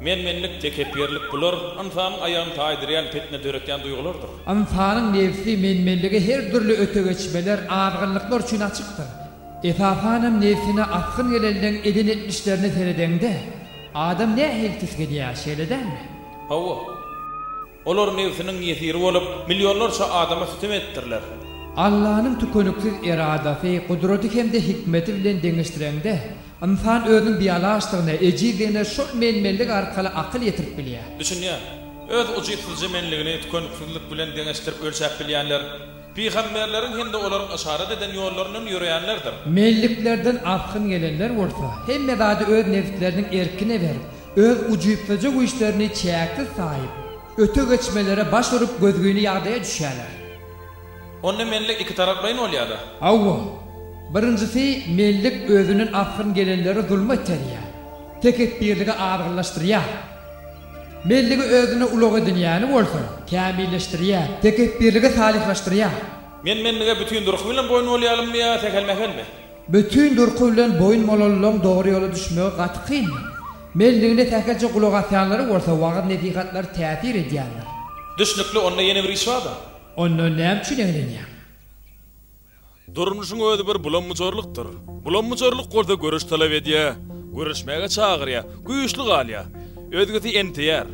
Men-menlik, tekepbirlik bular ynsanyň aýagyny taýdyrýan, pitne döretýän duýgulardyr. Ynsanyň nebsi men-menlige her dürli öte geçmeler, azgynlyklar üçin açykdyr. Esasanam nebsine asgyn gelenleň eden etmişlerine seredeňde, adam nähili tisginýär, şeýle dälmi? Hawa. Olar nebsiniň ýesiri bolup, millionlarça adama sütem edipdirler. Allanyň tükeniksiz eradasy, gudraty hem-de hikmeti bilen deňeşdireňde, ynsan özüniň bialaçdygyna, ejizdigine şol men-menlik arkaly akyl ýetirip bilýär. Düşünýän. Öz ujypsyzja menligini tükeniksizlik bilen deňeşdirip ölçäp bilýänler, pygamberleriň hem-de olaryň yşarat eden ýollaryndan ýöreýänlerdir. Menliklerden asgyn gelenler bolsa, hemme zady öz nebsleriniň erkine berip, Öz ujypsyzja güýçlerini çäksiz saýyp, öte geçmelere baş urup gözgyny ýagdaýa düşýärler. Onda menlik ikitaraplaýyn bolýar-da. Hawa. Birinjisi, menlik özünden asgyn gelenleri zulma iterýär, tekepbirlige azgynlaşdyrýar. Menligi özüne ulag edinýäni bolsa, kämilleşdirýär, tekepbirlige salyhlaşdyrýar. Men menlige bütin durky bilen boýun bolýalymmy ýa sähel-mähelmi? Bütin durky bilen boýun bolanlaň dogry ýola düşmegi gaty kyndyr. Menligine sähelçe gulak asýanlara bolsa wagyz-nesihatlar täsir edýändir. Düşnükli, onda ýene bir iş barda. Onda näme üçin eglenýäň? Durmuşyň özi bir bulam-bujarlykdyr. Bulam-bujarlyk bolsa göreş talap edýär, göreşmäge çagyrýar, güýçli galýar. Özgesi enteýär.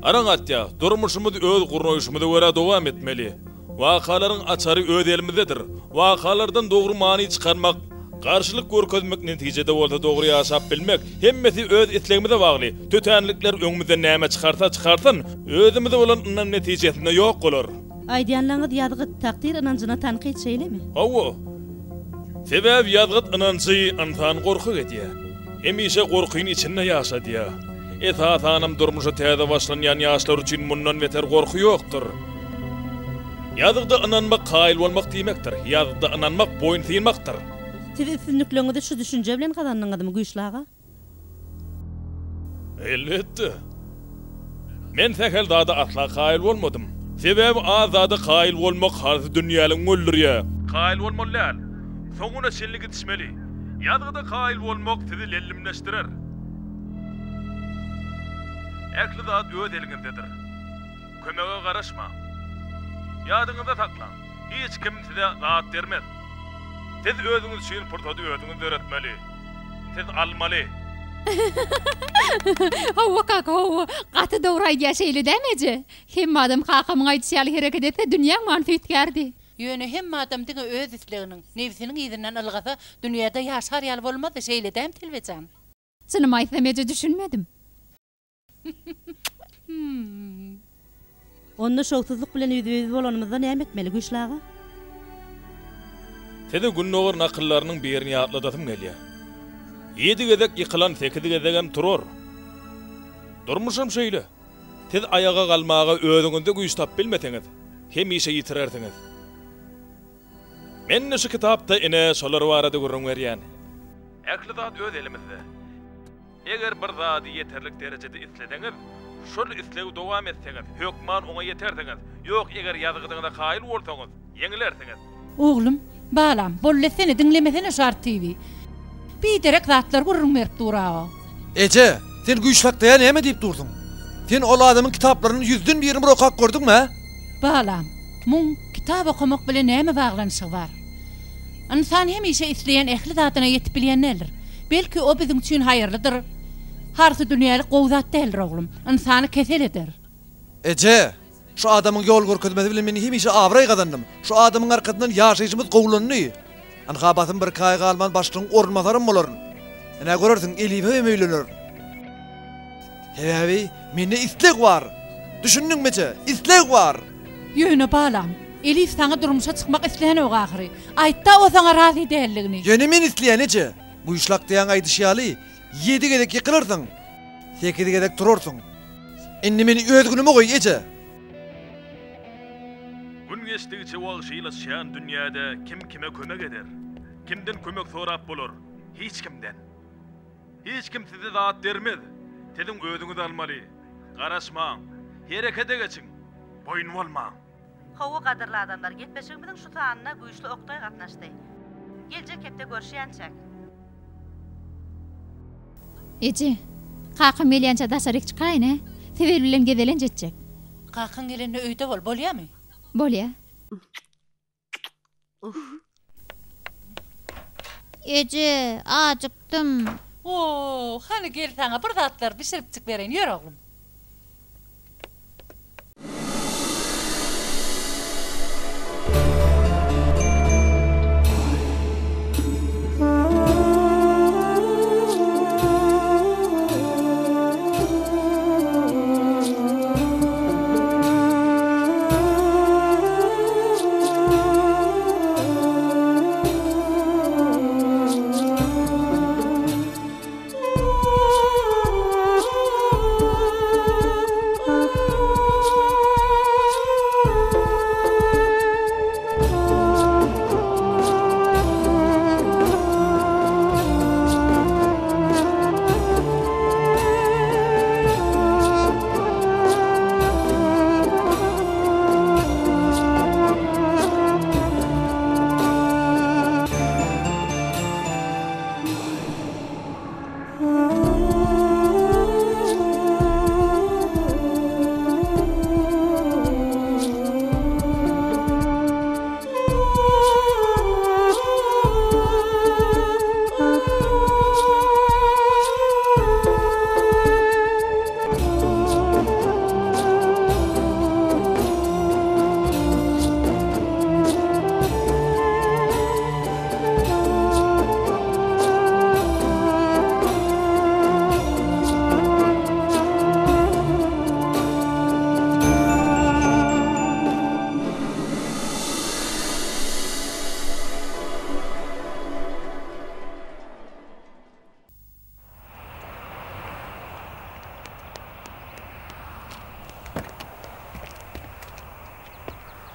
Yraň atýar. Durmuşymyzy öz gurnaýşymyza görä dowam etmeli. Wakalaryň açary öz elimizdedir. Wakalardan dogry many çykarmak, garşylyk görkezmek netijede bolsa dogry ýaşap bilmek, hemmesi öz islegimize bagly. Tötänlikler öňümizden näme çykarsa çykarsyn, özümize bolan ynam netijesinde ýok bolar. Aýdýanlaňyz ýazgyt, takdyr ynanjyna tankyt şeýlemi? Hawa. Sebäbi ýazgyt ynanjy ynsany gorky edýär. Hemişe gorkyny içinde ýaşadýar. Esasanam durmuşa täze başlanýan ýaşlar üçin mundan beter gorky ýokdur. Ýazgyda ynanmak kaýyl bolmak diýmekdir. Ýazgyda ynanmak boýun synmakdyr. Siz üstünlikleriňizi şu düşünje bilen gazandyňyzmy, Güýçli aga? Elbetde. Men sähel zada asla kaýyl bolmadym. Sebäbi az zada kaýyl bolmak harsy dünýäligiňi öldürýär. Kaýyl bolmaly däl. Soňuna çenli gidişmeli. Ýazgyda kaýyl bolmak sizi lellimleşdirer. Ähli zat öz eliňizdedir. Kömege garaşmaň. Ýadyňyzda saklaň, hiç kim size zat bermez. Siz özüňiz üçin pursady özüňiz döretmeli. Siz almaly. Hawa kaka hawa, gaty dogry aýdýar şeýle dämi eje? Hemme adam kakamyň aýdyşy ýaly hereket etse dünýäň manysy üýtgärdi. Ýöne hemme adam diňe öz isleginiň, nebsiniň yzyndan ylgasa, dünýäde ýaşar ýaly bolmazdy, şeýle dämi Telbejan? Çynymy aýtsam eje düşünmedim. Onda şowsuzlyk bilen ýüzbe-ýüz bolanymyzda näme etmeli, Güýçli aga? Size gündogar nakyllarynyň birini ýatladasym gelýär. Ýedi gezek ýykylan sekiz gezegem turar. Durmuşam şeýle. Siz aýaga galmaga özüňizde güýç tapyp bilmeseňiz, hemişe ýitirersiňiz. Men-de şu kitapda ine şolar barada gürrüň berýän. Ähli zat öz elimizde. Eger bir zady ýeterlik derejede isleseňiz, şol islegi dowam etseňiz, hökman oňa ýetersiňiz. Ýok, eger ýazgydyňyza kaýyl bolsaňyz, ýeňilersiňiz. Oglum, balam, boldy etsene, diňlemesene şu artiwi. Biderek zatlar gürrüň berip dur-a o. Eje, sen güýçli hakda ýa näme diýip dursuň? Sen ol adamyň kitaplarynyň ýüzden birini bir okap gördüňmi, hä? Balam, muň kitap okamak bilen näme baglanyşygy bar? Ynsan hemişe isleýän ähli zadyna ýetip bilýän däldir. Belki, o biziň üçin haýyrlydyr. Harsydünýälik gowy zat däldir, oglum. Ynsany kesel eder. Eje, şu adamyň ýol görkezmesi bilen men hemişe abraý gazandym. Şu adamyň arkasyndan ýaşaýşymyz gowulandy. Ynha, basym birki aý galman başlygyň orunbasarym bolaryn. Ine, görersiň, Elife hem öýlenerin. Sebäbi mende isleg bar. Düşündiňmi, eje? Isleg bar! Ýöne, balam, Elif saňa durmuşa çykmak islänok ahyry. Aýtda o saňa razy däldigini. Ýöne men isleýän eje. Güýçli akdyýaň aýdyşy ýaly, ýedi gezek ýykylarsyň, sekiz gezek turarsyň. Indi meni öz günüme goý, eje. Gün geçdigiçe wagşylaşýan dünýäde kim kime kömek eder? Kimden kömek sorap bolar? Hiç kimden. Hiç kim size zat bermez. Siziň özüňiz almaly. Garaşmaň. Herekete geçiň. Boýun bolmaň. Hawa gadyrly adamlar gepleşigimiziň şu sanyna Güýçli Oktaý gatnaşdy. Geljek hepde görüşýänçäk. Eje, Kakam gelýänçä daşaryk çykaýyn, hä? Sibel bilen gezelenç etjek. Kakaň gelende öýde bol, bolýamy? Bolýa. Eje, ajykdym. O, hany gel saňa bir zatlar bişiripjik bereýin, ýör oglum.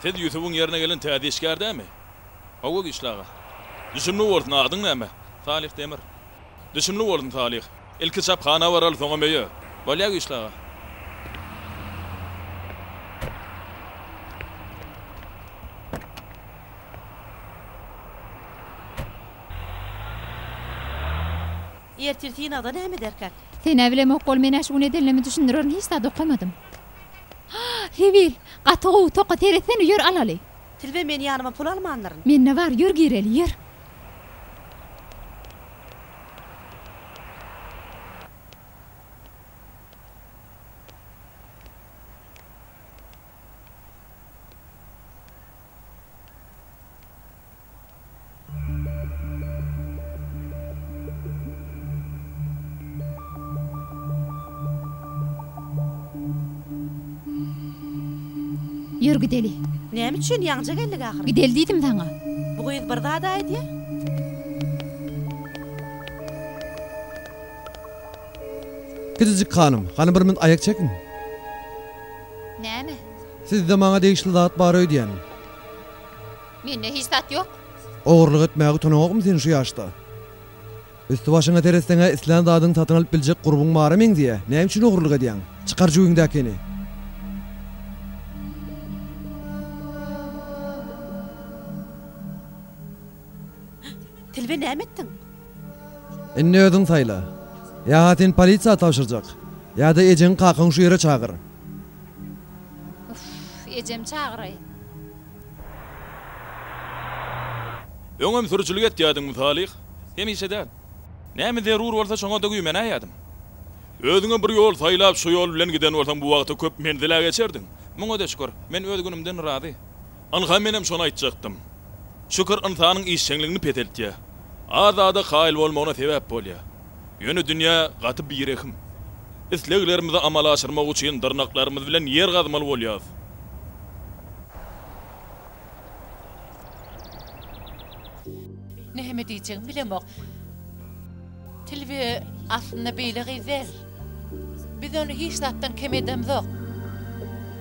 Siz Ýusubyň ýerine gelen täze işgär dämi? Hawa, Güýçli aga. Düşümli bolsun, adyň näme? Salyh Demir. Düşümli bolsun, Salyh. Ilki çaphana baraly, soňam öýe. Bolýa, Güýçli aga. Ertir synagda näme ederkäk? Sen-ä bilemok bol, men-ä şu gün edenlerimi düşündirerin, hiç zat okamadym. Sebil, gaty gowy toka seretsene, ýör alaly. Tilbe men ýanyma pul almandyryn. Mende bar, ýör gireli, ýör. Ýör gideli. Näme üçin ýaňja geldik ahyry? Gideli diýdim saňa. Bu gyz bir zat aýdýa. Kiçijik hanym, hany bir minut aýak çekiň. Näme? Sizde maňa degişli zat bar öýdýän. Mende hiç zat ýok. Ogurlyk etmäge utanaňokmy sen şu ýaşda? Üsti-başyňa seretseň-ä islän zadyňy satyn alyp biljek gurbuň bara meňzeýä. Näme üçin ogurlyk edýäň? Çykar jübiňdäkini. Tilbe näme etdiň? Indi özüň saýla. Ýa-ha seni polisiýa tabşyrjak, ýa-da ejeňi kakaňy şu ýere çagyr. Uff, ejem çagyraý. Öňem sürüjilik etýärdiňmi, Salyh? Hemişe däl. Näme zerur bolsa şoňa-da güýmenäýýärdim. Özüňe bir ýol saýlap, şo ýol bilen giden bolsaň bu wagta köp menzil-ä geçerdiň. Muňa-da şükür, men öz günümden razy. Ynha menem şony aýtjakdym. Şükür ynsanyň işjeňligini peseltýär. Az zada kaýyl bolmagyna sebäp bolýar. Ýöne dünýä gaty birehim. Isleglerimizi amala aşyrmak üçin dyrnaklarymyz bilen ýer gazmaly bolýarys. Näme diýjegimi bilemok. Tilbe aslynda beýle gyz däl. Biz ony hiç zatdan kem edemzok.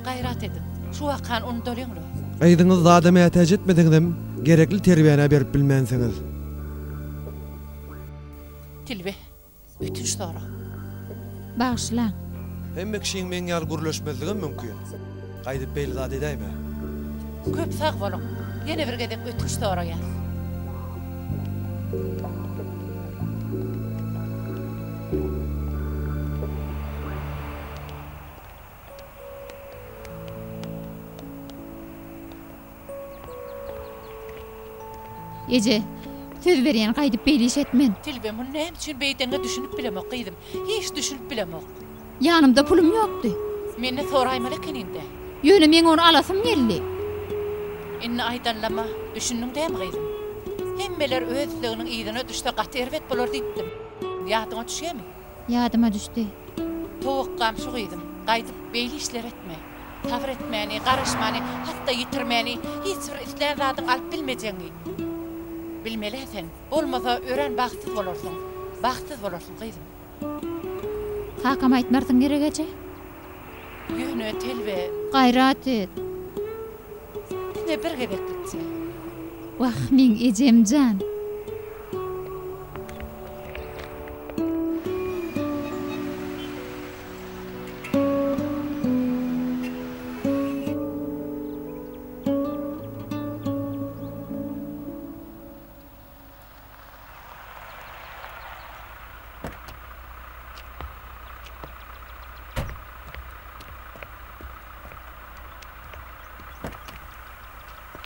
Gaýrat ediň, şu wakany unudalyň-la. Gyzyňyz zada mätäç etmeseňizem, gerekli terbiýäni-ä berip bilmänsiňiz. Tilbe, ötünç sora. Bagyşlaň. Hemme kişiň meň ýaly gürleşmezligem mümkin. Gaýdyp beýle zat edäýme. Köp sag boluň. Ýene bir gezek ötünç soraýas. Eje, söz berýän gaýdyp beýle iş etmen. Telbe, muny näme üçin beýdeniňe düşünip bilemok, gyzym. Hiç düşünip bilemok. Ýanymda pulum ýokdy. Menden soraýmaly ekeniň-dä. Ýöne meň ony alasym geldi. Indi aýdanlama düşündiň dämi gyzym? Hemmeler öz isleginiň yzyna düşse gaty erbet bolar diýipdim. Ýadyňa düşýämi? Ýadyma düşdi. Towakgam şu gyzym, gaýdyp beýle işler etme. Sabyr etmäni, garaşmany, hat-da ýitirmäni, hiç bir islän zadyňy alyp bilmejegiňi bilmeli-ä sen. Bolmasa örän bagtsyz bolarsyň. Bagtsyz bolarsyň gyzym. Kakama aýtmarsyň gerek eje. Ýöne telbe. Gaýrat et. Diňe bir gezeklikçe. Wah meň ejemjan.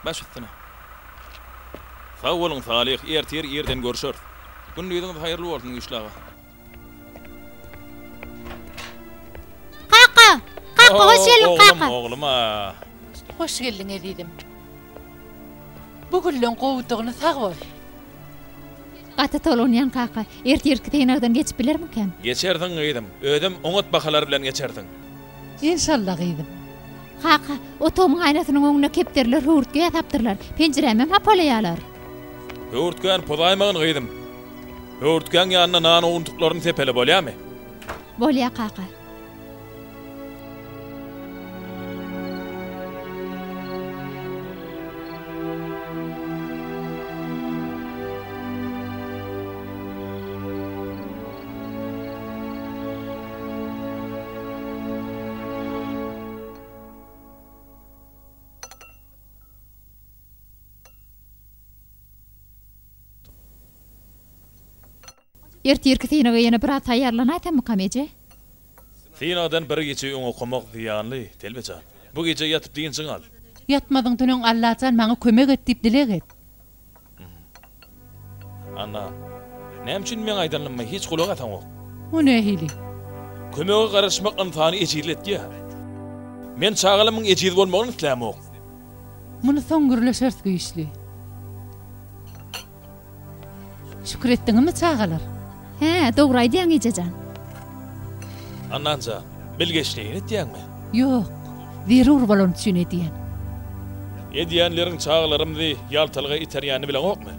Baş üstüne. Sag boluň Salyh, ertir irden görşeris. Gündiziňiz haýyrly bolsun Güýçli aga. Kaka! Kaka hoş geldiň kaka. Oglum, oglum-a. Hoş geldiň ezizim. Bu gülleň gowudygyny sag bol. Gaty tolgunýan kaka. Ertirki synagdan geçip bilermikäm? Geçersiň gyzym. Özem oňat bahalar bilen geçersiň. Enşalla gyzym. Kaka, otagymyň aýnasynyň öňünde kepderiler höwürtge ýasapdyrlar. Penjirämem hapalaýarlar. Höwürtgäni pozaýmagyn gyzym. Höwürtgäň ýanyna nan owuntyklaryny sepele bolýamy? Bolýa kaka. Ertirki synaga ýene biraz taýýarlanaýsammykam, eje? Synagdan bir gije öň okamak zyýanly, Telbe jan. Bu gije ýatyp dynjyňy al. Ýatmazyňdan öň Allajan maňa kömek et diýip dileg et. Anna, näme üçin meň aýdanyma hiç gulak asaňok? O nähili? Kömege garaşmak ynsany ejizletýär. Men çagalamyň ejiz bolmagyny islämok. Muny soň gürleşeris güýçli. Şükür etdiňizmi çagalar? Hä, dogry aýdýaň ejejan. Annan jan, bilgeşleýin etýäňmi? Ýok, zerur bolany üçin edýän. Edýänleriň çagalarymyzy ýaltalyga iterýänini bileňokmy?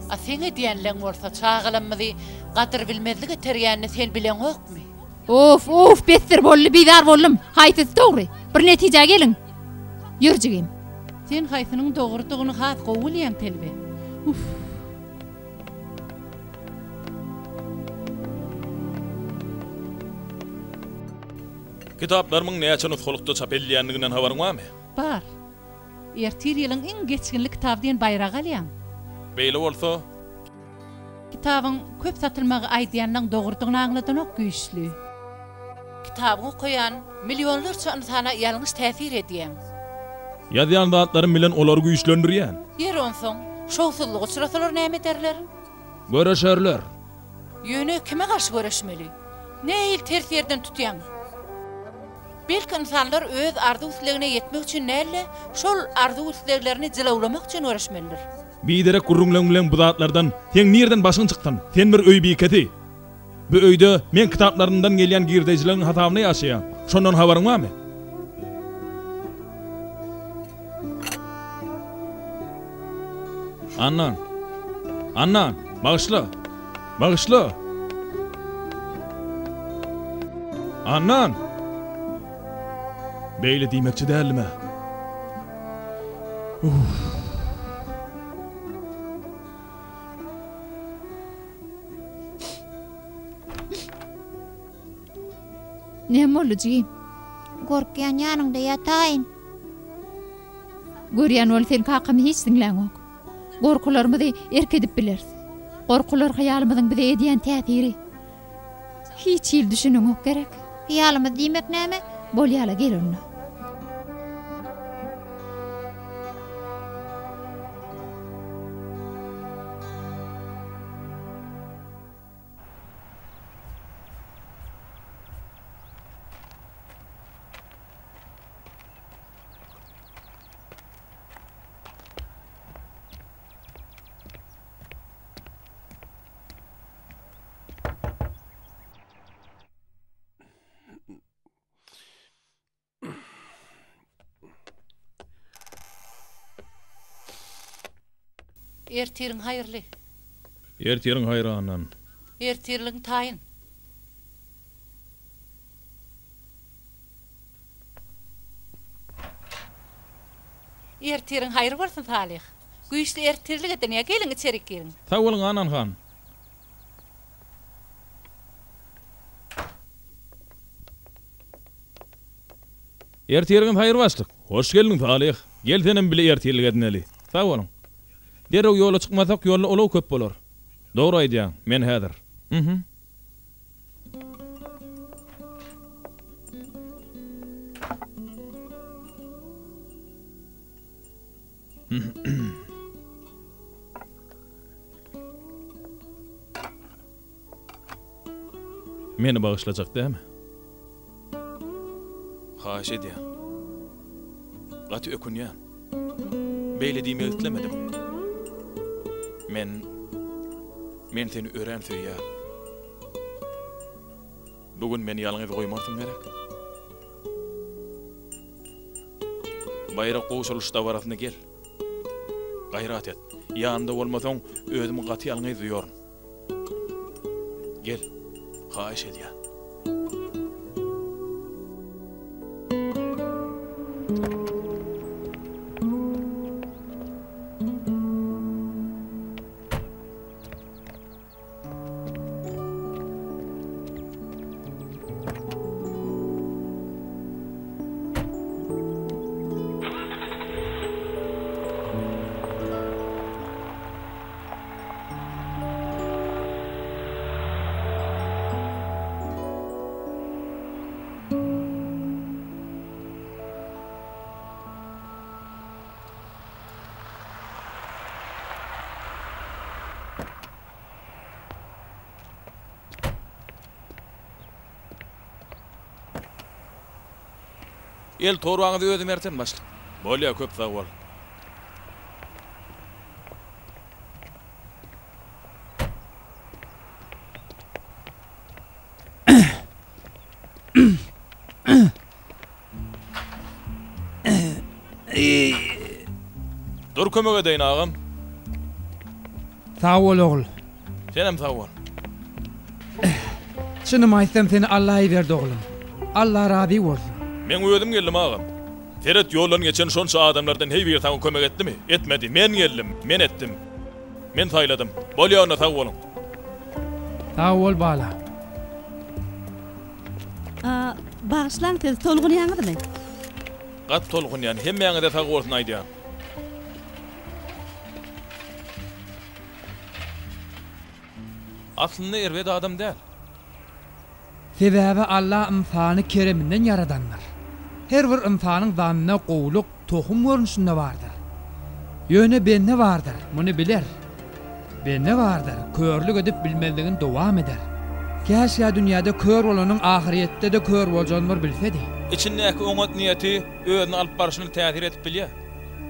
A seň edýänleň bolsa çagalamyzy gadyrbilmezlik iterýänini sen bileňokmy? Of, of, besdir boldy, bizar boldum. Haýsysy dogry? Bir netijä geliň. Ýör jigim. Sen haýsynyň dogrudygyny has gowy bilýäň telbe. Uff. Kitaplarymyň näçe nusgalykda çap edilýändiginden habaryň barmy? Bar. Ertir ýylyň iň geçginli kitaby diýen baýragy alýaň. Beýle bolsa, Kitabyň köp satylmagy aýdýanlaň dogrudygyny aňladanok güýçli. Kitabyňy okaýan millionlarça ynsana ýalňyş täsir edýäň. Ýazýan zatlarym bilen olary güýçlendirýän. Ýeri onsoň, şowsuzlyga uçrasalar näme ederler? Göreşerler. Ýöne kime garşy göreşmeli? Nähili ters ýerden tutýaň? Belki ynsanlar öz arzuw-islegine ýetmek üçin däl-de, şol arzuw-isleglerini jylawlamak üçin göreşmelidir. Biderek gürrüňleň bilen bu zatlardan seň nirden başyň çyksyn? Sen bir öý bikesi. Bu öýde meň kitaplarymdan gelýän girdeýjileriň hasabyna ýaşaýaň. Şondan habaryň barmy? Annan. Annan, bagyşla. Bagyşla. Annan! Beýle diýmekçi däldim-ä. Uff. Näme boldy, jigim? Gorkýan ýanyňda ýataýyn. Görýän bol sen kakamy hiç diňläňok. Gorkularymyzy erk edip bileris. Gorkular hyýalymyzyň bize edýän täsiri. Hiç hili düşüneňok gerek. Hyýalymyz diýmek näme? Bolýala gel onda. Ertiriň haýyrly. Ertiriň haýry Annan. Ertirligiň taýyn. Ertiriň haýry bolsun Salyh. Güýçli ertirlik edinýär. Geliň içerik giriň. Sag boluň Annan han. Ertiriňiz haýyr başlyk. Hoş geldiň Salyh. Gel senem bile ertirlik edineli. Sag boluň. Derrew ýola çykmasak ýolda ulag köp bolar. Dogry aýdýaň. Men häzir. Mhm. Meni bagyşlajak dämi? Haýyş edýän. Gaty ökünýän. Beýle diýmek islemedim. Men Men seni örän söýýän. Bu gün meni ýalňyz goýmarsyň gerek? Baýrak gowşurylyş dabarasyna gel. Gaýrat et. Ýanymda bolmasaň, özümi gaty ýalňyz duýaryn. Gel, haýyş edýän. El torbaňyzy özüm erten başlyk. Bolýa köp sag bol. Dur kömek edeýin agam. Sag bol ogul. Senem sag bol. Çynymy aýtsam seni Alla iberdi oglum. Alla razy bolsun. Meň özüm geldim agam. Seret ýoldan geçen şonça adamlardan heý biri saňa kömek etdimi? Etmedi. Men geldim. Men etdim. Men saýladym. Bolýa onda sag boluň. Sag bol bala. A, bagyşlaň siz tolgunýaňyzmy? Gaty tolgunýan. Hemmäňize sag bolsun aýdýan. Aslynda erbet adam däl. Sebäbi Alla ynsany kereminden ýaradandyr. Her bir ynsanyň zanynda gowulyk tohum görnüşinde bardyr. Ýöne bende bardyr, muny biler. Bende bardyr, körlük edip bilmezligini dowam eder. Käşgä dünýäde kör bolanyň ahyrýetde-de kör boljagyny bir bilsedi. Içindäki oňat niýeti özüni alyp barşyna täsir edip bilýär.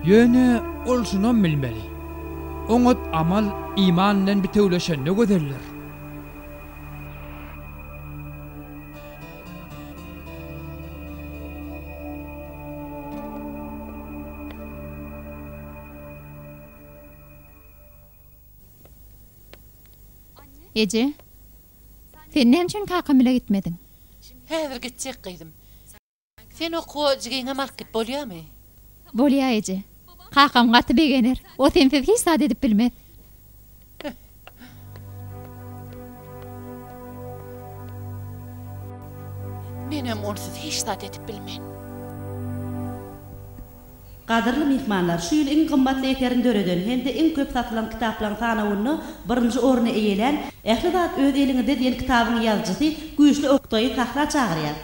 Ýöne ol şunam bilmeli. Oňat amal iman bilen bitewleşende gözeldir. Eje, sen näme üçin kakam bile gitmediň? Häzir gitjek gyzym. Sen okuwa jigiňem alyp git, bolýamy? Bolýa eje. Kakam gaty begener. O sensiz hiç zat edip bilmez. Menem onsuz hiç zat edip bilmen. Gadyrly myhmanlar, şu ýyl iň gymmatly eserini döreden hem-de iň köp satylan kitaplaryň sanawynda birinji orny eýelän Ähli zat öz eliňizde diýen kitabyň ýazyjysy Güýçli Oktaýy sahna çagyrýar.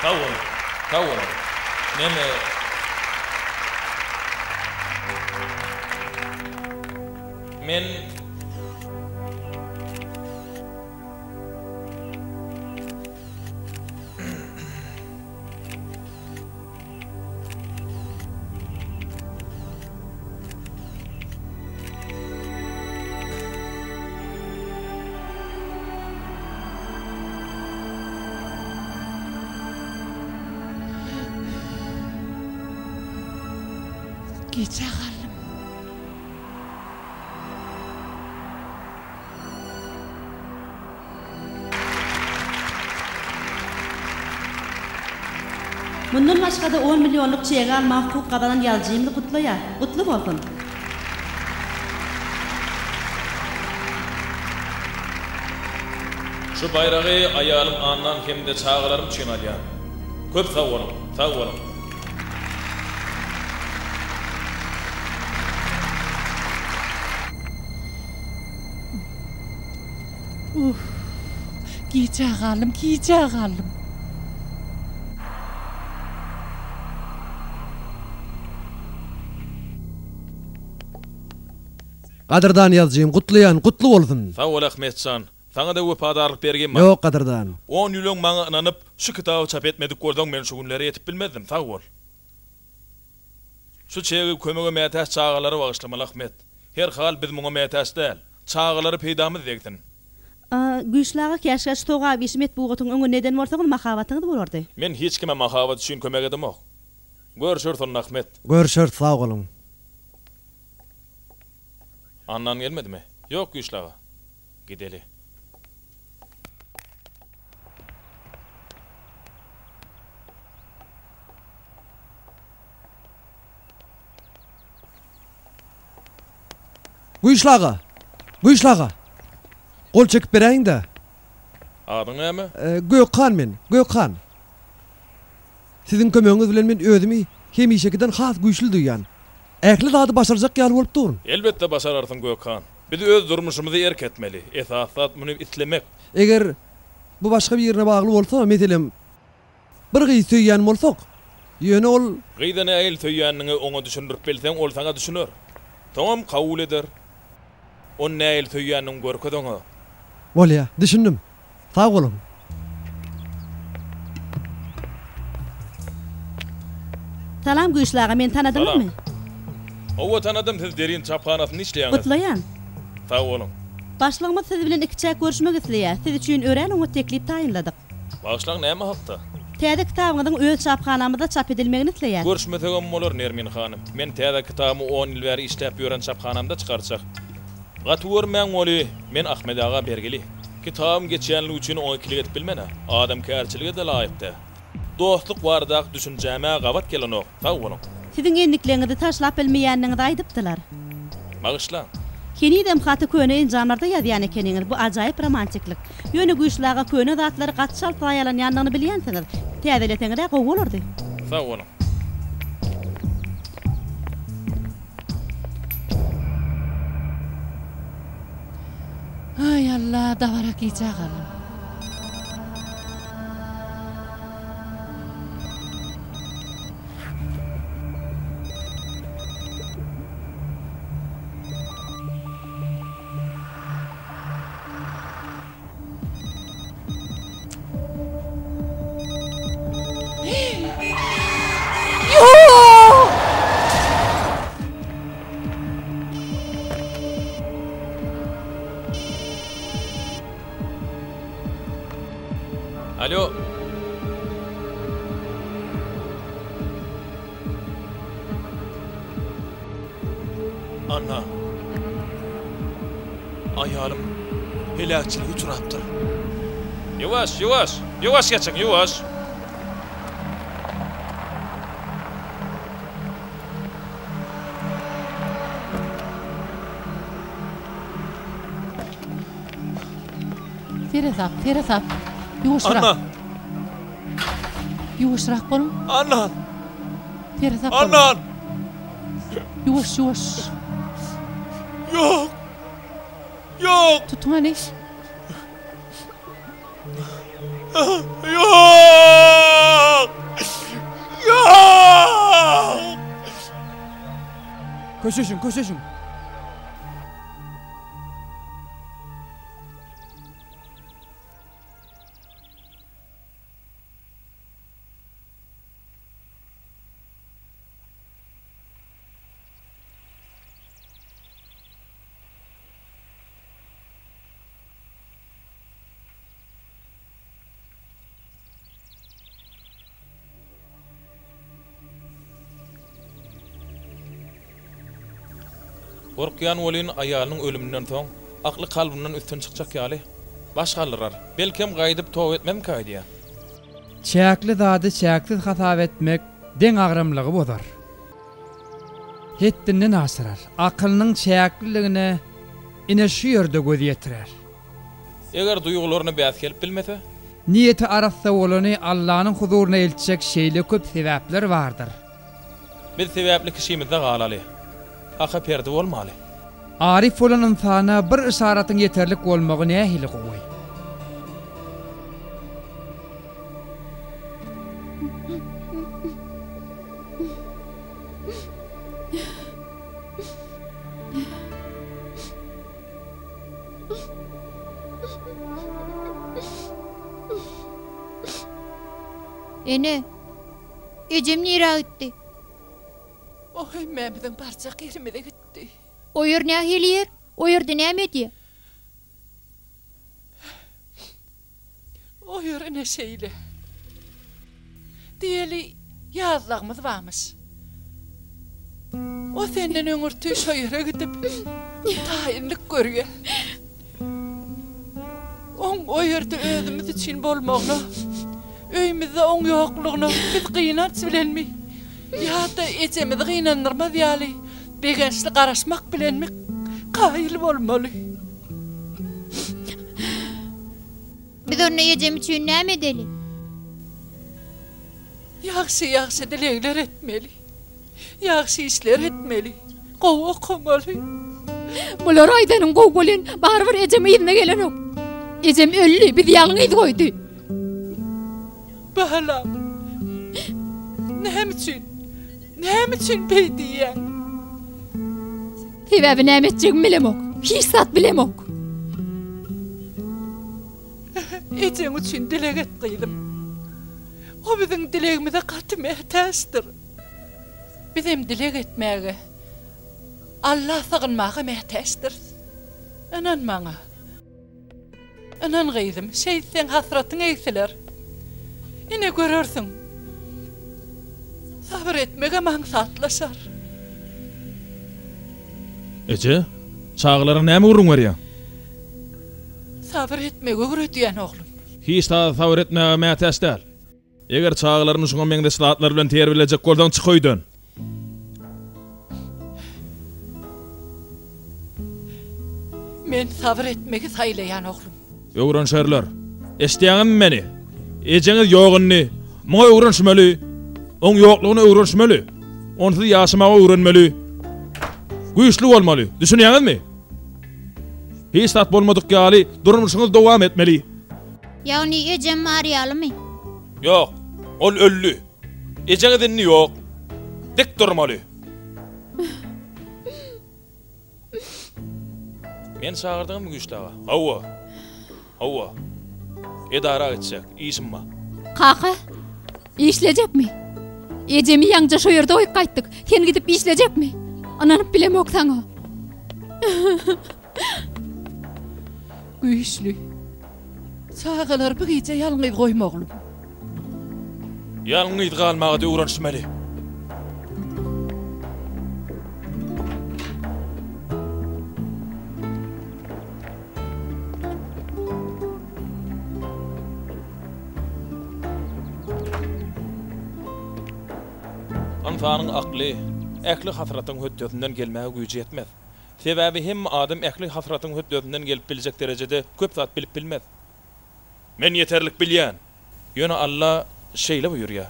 Sag boluň, sag boluň. Neme. Men. Gijä galdym. Mundan başga-da on millionlyk çegi almaga hukuk gazanan ýazyjymyzy gutlaýar. Gutly bolsun! Şu baýragy aýalym Annan hem-de çagalarym üçin alýan. Köp sag boluň, sag boluň. Uff, gijä galdym, gijä galdym. Gadyrdan ýazyjym, gutlaýan, gutly bolsun! Sag bol Ahmetjan. Saňa-da wepadarlyk bergim bar. Ýok gadyrdan. On ýyl öň maňa ynanyp, şu kitaby çap etmedik bolsaň men şu günlere ýetip bilmezdim. Sag bol. Şu çegi kömege mätäç çagalara bagyşlamaly Ahmet. Her hal biz muňa mätäç däl. Çagalara peýdamyz degsin. A, Güýçli aga käşgä şu sogap işi metbugatyň öňünde eden bolsaňyz mahabatyňyz bolardy. Men hiç kime mahabat üçin kömek edemok. Görşeris onda Ahmet. Görşeris sag boluň. Annan gelmedimi? Ýok Güýçli aga. Gideli. Güýçli aga! Güýçli aga! Gol çekip beräýiň-dä. Adyň näme? Gökhan men, Gökhan. Siziň kömegiňiz bilen men özümi hemişekiden has güýçli duýýan. Ähli zady başarjak ýaly bolup durun. Elbetde başararsyň, Gökhan. Biz öz durmuşymyzy erk etmeli. Esasy zat muny islemek. Eger bu başga birine bagly bolsa, meselem, Bir gyzy söýýän bolsak, ýöne ol. Gyza nähili söýýäniňi oňa düşündirip bilseň, ol saňa düşüner. Soňam kabul eder. Ony nähili söýýäniňi görkez oňa. Bolýa, düşündim. Sag boluň. Salam Güýçli aga, meni tanadyňyzmy? Salam. Hawa tanadym, siz Derin çaphanasynda işleýäňiz. Gutlaýan. Sag boluň. Başlygymyz siz bilen ikiçäk görüşmek isleýär. Siz üçin örän oňat teklip taýynladyk. Bagyşlaň näme hakda? Täze kitabyňyzyň öz çaphanamyzda çap edilmegini isleýäs. Görüşmesegem bolar Nermin hanym. Men täze kitabymy on ýyl bäri işläp ýören çaphanamda çykarjak. Gaty görmäň weli, men Ahmet aga bergili. Kitabym geçýänligi üçin oňa ikilik edip bilmen-ä. Adamkärçilige-de laýyk däl. Dostluk baradaky düşünjäme gabat gelenok. Sag boluň. Siziň endikleriňizi taşlap bilmeýändigiňizi aýdypdylar. Bagyşlaň. Henizem haty köne enjamlarda ýazýan ekeniňiz, bu ajaýyp romantiklik. Ýöne Güýçli aga köne zatlary gaty çalt zaýalanýandygyny bilýänsiňiz. Täzeleseňiz-ä gowy bolardy. Sag boluň. Aý Alla dabara gijä galdym. Ýok! Alo. Anna. Aýalym heläkçilige uçrapdyr. Ýuwaş, ýuwaş, ýuwaş geçiň, ýuwaş. Seresap, seresap. Ýuwaşrak. Anna. Ýuwaşrak boluň. Anna. Seresap boluň. Anna. Ýuwaş, ýuwaş. Ýok. Ýok. Tutuň hany. Ýok. Ýok. Köşeşiň, köşeşiň. Gorkýan welin aýalynyň ölüminden soň akly kalbyndan üstün çykjak ýaly. Baş galdyrar. Belkem gaýdyp toba etmezmikä öýdýän. Çäkli zady çäksiz hasap etmek deňagramlygy bozar. Hetdinden aşyrar. Akylynyň çäkliligine ine şu ýerde göz ýetirer. Eger duýgularyna bäs gelip bilmese? Niýeti arassa bolany Allanyň huzuryna eltjek şeýle köp sebäpler bardyr. Biz sebäpli kişimizde galaly. Haka perdi bolmaly. Aryf bolan ynsana bir yşaratyň ýeterlik bolmagy nähili gowy. Ene, ejem nirä gitdi? O hemmämiziň barjak ýerimize gitdi. O ýer nähili ýer? O ýerde näme edýä? O ýer ine şeýle. Diýeli, ýazlagymyz barmyş. O senden öňürti şo ýere gidip, taýynlyk görýä. Oň o ýerde özümiz üçin bolmagyna, öýümizde oň ýoklugyna biz gynanç bilenmi ýa-da ejemizi gynandyrmaz ýaly begençli garaşmak bilenmi kaýyl bolmaly. Biz onda ejem üçin näme edeli? Ýagşy-ýagşy dilegler etmeli. Ýagşy işler etmeli. Gowy okamaly. Bulary aýdanyň gowy welin, barybir ejem yzyna gelenok. Ejem öldi, bizi ýalňyz goýdy. Balam, näme üçin, näme üçin beý diýýäň? Sebäbi näme etjegimi bilemok. Hiç zat bilemok. Ejeň üçin dileg et, gyzym. O biziň dilegimize gaty mätäçdir. Bizem dileg etmäge, Alla sygynmaga mätäçdiris. Ynan maňa. Ynan gyzym, şeýtseň hasratyň egsiler. Ine görersiň. Sabyr etmegem aňsatlaşar. Eje, çagalara näme gürrüň berýäň? Sabyr etmegi öwredýän, oglum. Hiç zada sabyr etmäge mätäç däl. Eger çagalaryny şuňa meňzeş zatlar bilen terbiýelejek bolsaň çyk öýden. Men sabyr etmegi saýlaýan oglum. Öwrenşerler. Eşidýäňizmi meni? Ejeňiz ýok indi. Muňa öwrenişmeli. Oň ýoklugyna öwrenişmeli. Onsuz ýaşamaga öwrenmeli. Güýçli bolmaly. Düşünýäňizmi? Hiç zat bolmadyk ýaly durmuşyňyzy dowam etmeli. Ýagny ejem bar ýalymy? Ýok, ol öldi. Ejeňiz indi ýok. Dik durmaly. Meni çagyrdyňyzmy Güýçli aga? Hawa. Hawa. Edara gitjek, işim bar. Kaka, işlejekmi? Ejemi ýaňja şo ýerde goýup gaýtdyk. Sen gidip işlejekmi? Ynanyp bilemok saňa. Güýçli. Çagalary bu gije ýalňyz goýma oglum. Ýalňyz galmaga-da öwrenişmeli. Ynsanyň akly ähli hasratyň hötdesinden gelmäge güýji ýetmez. Sebäbi hemme adam ähli hasratyň hötdesinden gelip biljek derejede köp zat bilip bilmez. Men ýeterlik bilýän. Ýöne Alla şeýle buýurýar.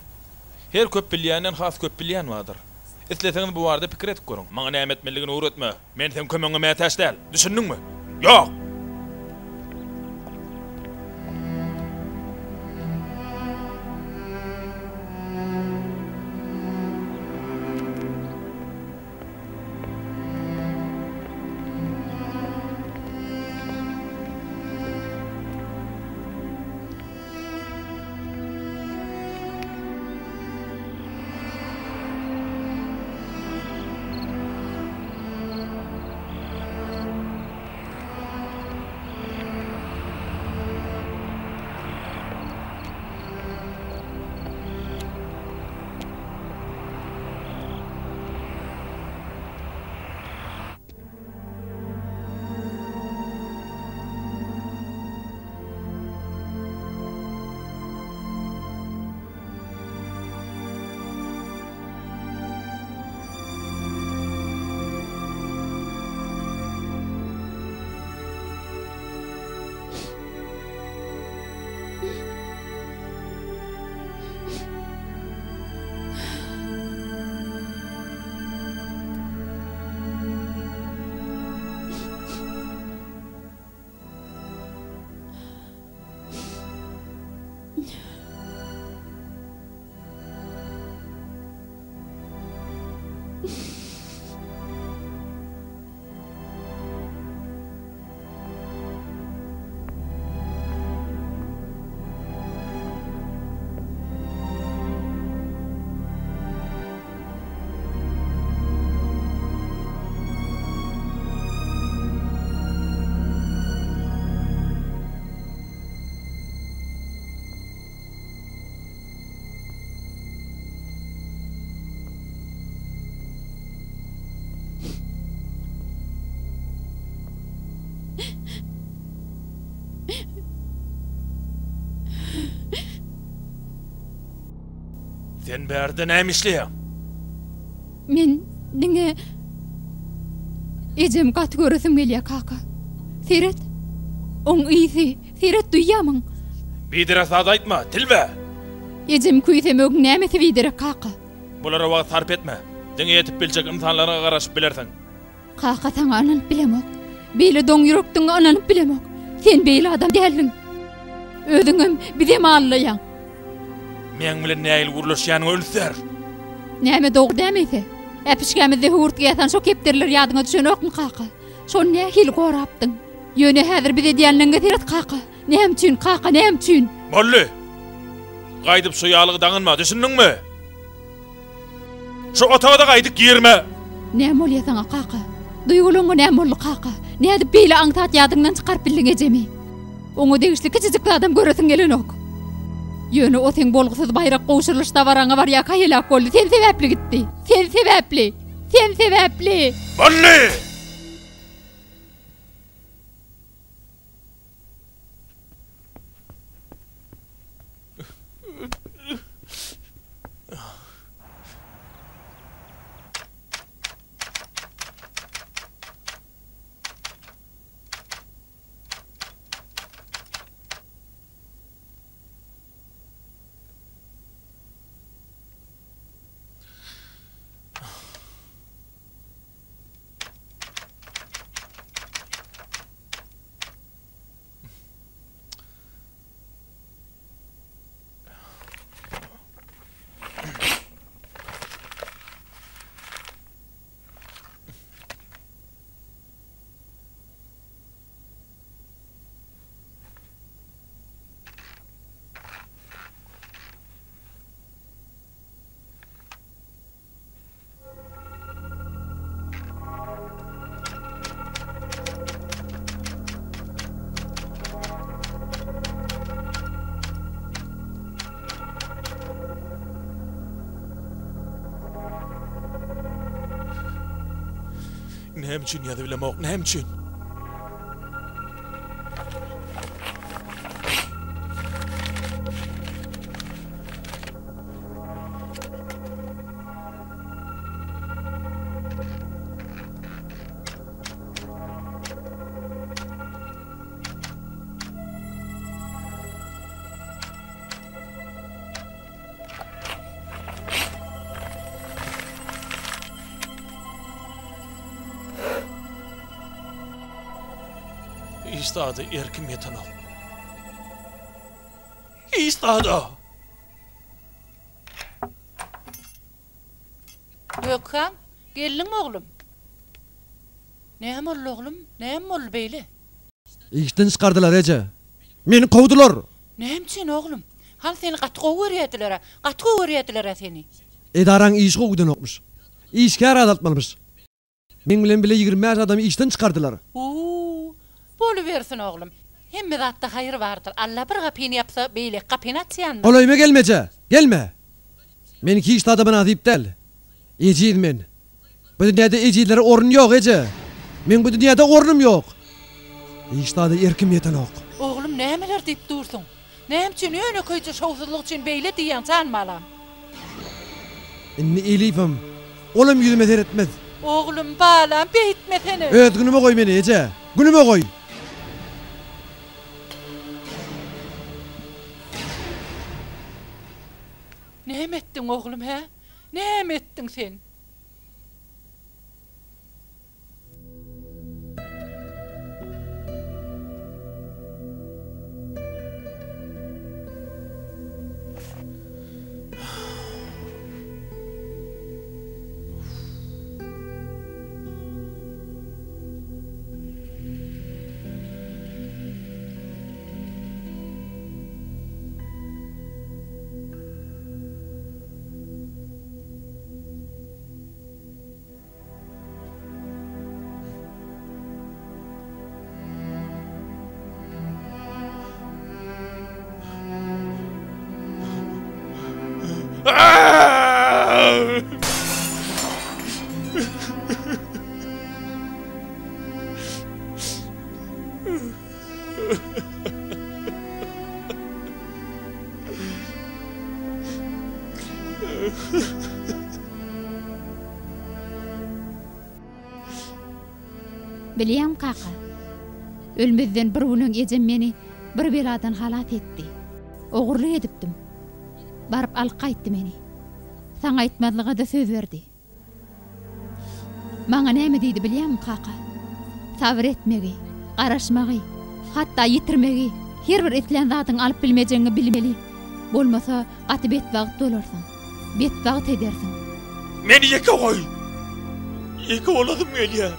Her köp bilýänden has köp bilýän bardyr. Isleseňiz bu barada pikir edip görüň. Maňa näme etmelidigini öwretme. Men seň kömegiňe mätäç däl. Düşündiňmi? Ýok! Sen bärde näme işleýäň? Men diňe ejemi gaty göresim gelýär, kaka. Seret, oň ysy, seret duýýamyň? Biderek zat aýtma, tilbe! Ejemi küýsemegiň nämesi biderek, kaka? Bulara wagt sarp etme. Diňe ýetip biljek ynsanlaryňa garaşyp bilersiň. Kaka saňa ynanyp bilemok. Beýle doň ýürekdigiňe ynanyp bilemok. Sen beýle adam däldiň. Özüňem, bizem aldaýaň. Meň bilen nähili gürleşýäniňe üns ber. Näme dogry dämi eýse? Äpişgämizde höwürtge ýasan şo kepderiler ýadyňa düşenokmy kaka? Şony nähili gorapdyň? Ýöne häzir biz edýänleriňe seret kaka. Näme üçin kaka näme üçin? Boldy. Gaýdyp şu ýalygy daňynma, düşündiňmi? Şu otaga-da gaýdyp girme! Näme bolýa saňa, kaka? Duýgularyňa näme boldy, kaka? Nädip beýle aňsat ýadyňdan çykaryp bildiň ejemi? Oňa degişli kiçijik zadam göresiň gelenok. Ýöne o seň bolgusyz baýrak gowşurylyş dabaraňa barýarka heläk boldy. Sen sebäpli gitdi. Sen sebäpli! Sen sebäpli! Boldy! Näme üçin ýazyp bilemok, näme üçin? Hiç zada erkim ýetenok. Hiç zada! Gökhan, geldiňmi oglum? Näme boldy oglum? Näme boldy beýle? Işden çykardylar eje. Meni kowdular. Näme üçin oglum? Hany seni gaty gowy görýärdiler-ä. Gaty gowy görýärdiler-ä seni. Edaraň işi gowy gidenokmyş. Işgär azaltmalymyş. Meň bilen bile 25 adamy işden çykardylar. Uu, bolubersin oglum. Hemme zatda haýyr bardyr. Alla bir gapyny ýapsa, beýleki gapyny açýandyr. Golaýyma gelme eje, gelme! Men hiç zada mynasyp däl. Ejiz men. Bu dünýäde ejizlere orun ýok, eje! Meň bu dünýäde ornum ýok. Hiç zada erkim ýetenok. Oglum, nämeler diýip dursuň? Näme üçin ýönekeýje şowsuzlyk üçin beýle diýýäň, jan balam? Indi Elifem, olam ýüzüme seretmez. Oglum, balam, beýtmesene! Öz günüme goý meni, eje! Günüme goý! Näme etdiň, oglum, hä? Näme etdiň sen? Bilýäňmi kaka, ölmezden bir gün öň ejem meni bir beladan halas etdi. Ogurlyk edipdim. Baryp alyp gaýtdy meni. Saňa aýtmazlyga-da söz berdi. Maňa näme diýdi bilýäňmi, kaka? Sabyr etmegi, garaşmagy, hatda ýitirmegi, her bir islän zadyňy alyp bilmejegiňi bilmeli. Bolmasa, gaty betbagt bolarsyň. Betbagt edersiň. Meni ýeke goý! Ýeke bolasym gelýär.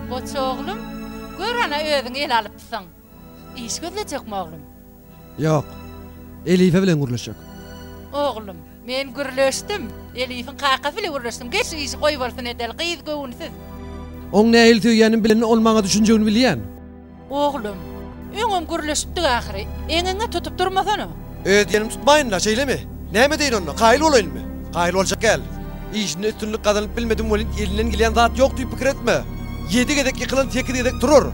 Goç oglum, gör ana özüň el alypsyň. Iş gözlejekmi oglum? Ýok. Elife bilen gürleşjek. Oglum, men gürleşdim. Elifiň kakasy bile gürleşdim. Geç şu işi goýbolsun edeli, gyz göwünsiz. Oň nähili söýýänimi bilende ol maňa düşünjegini bilýän. Oglum, öňem gürleşipdik ahyry. Eňeňe tutup durmasana. Öz diýenimi tutmaýyn-la, şeýlemi? Näme edeýin onda, kaýyl bolaýynmy? Kaýyl boljak däl. Işinde üstünlik gazanyp bilmedim welin elinden gelýän zat ýok diýip pikir etme. Ýedi gezek ýykylan sekiz gezek turar.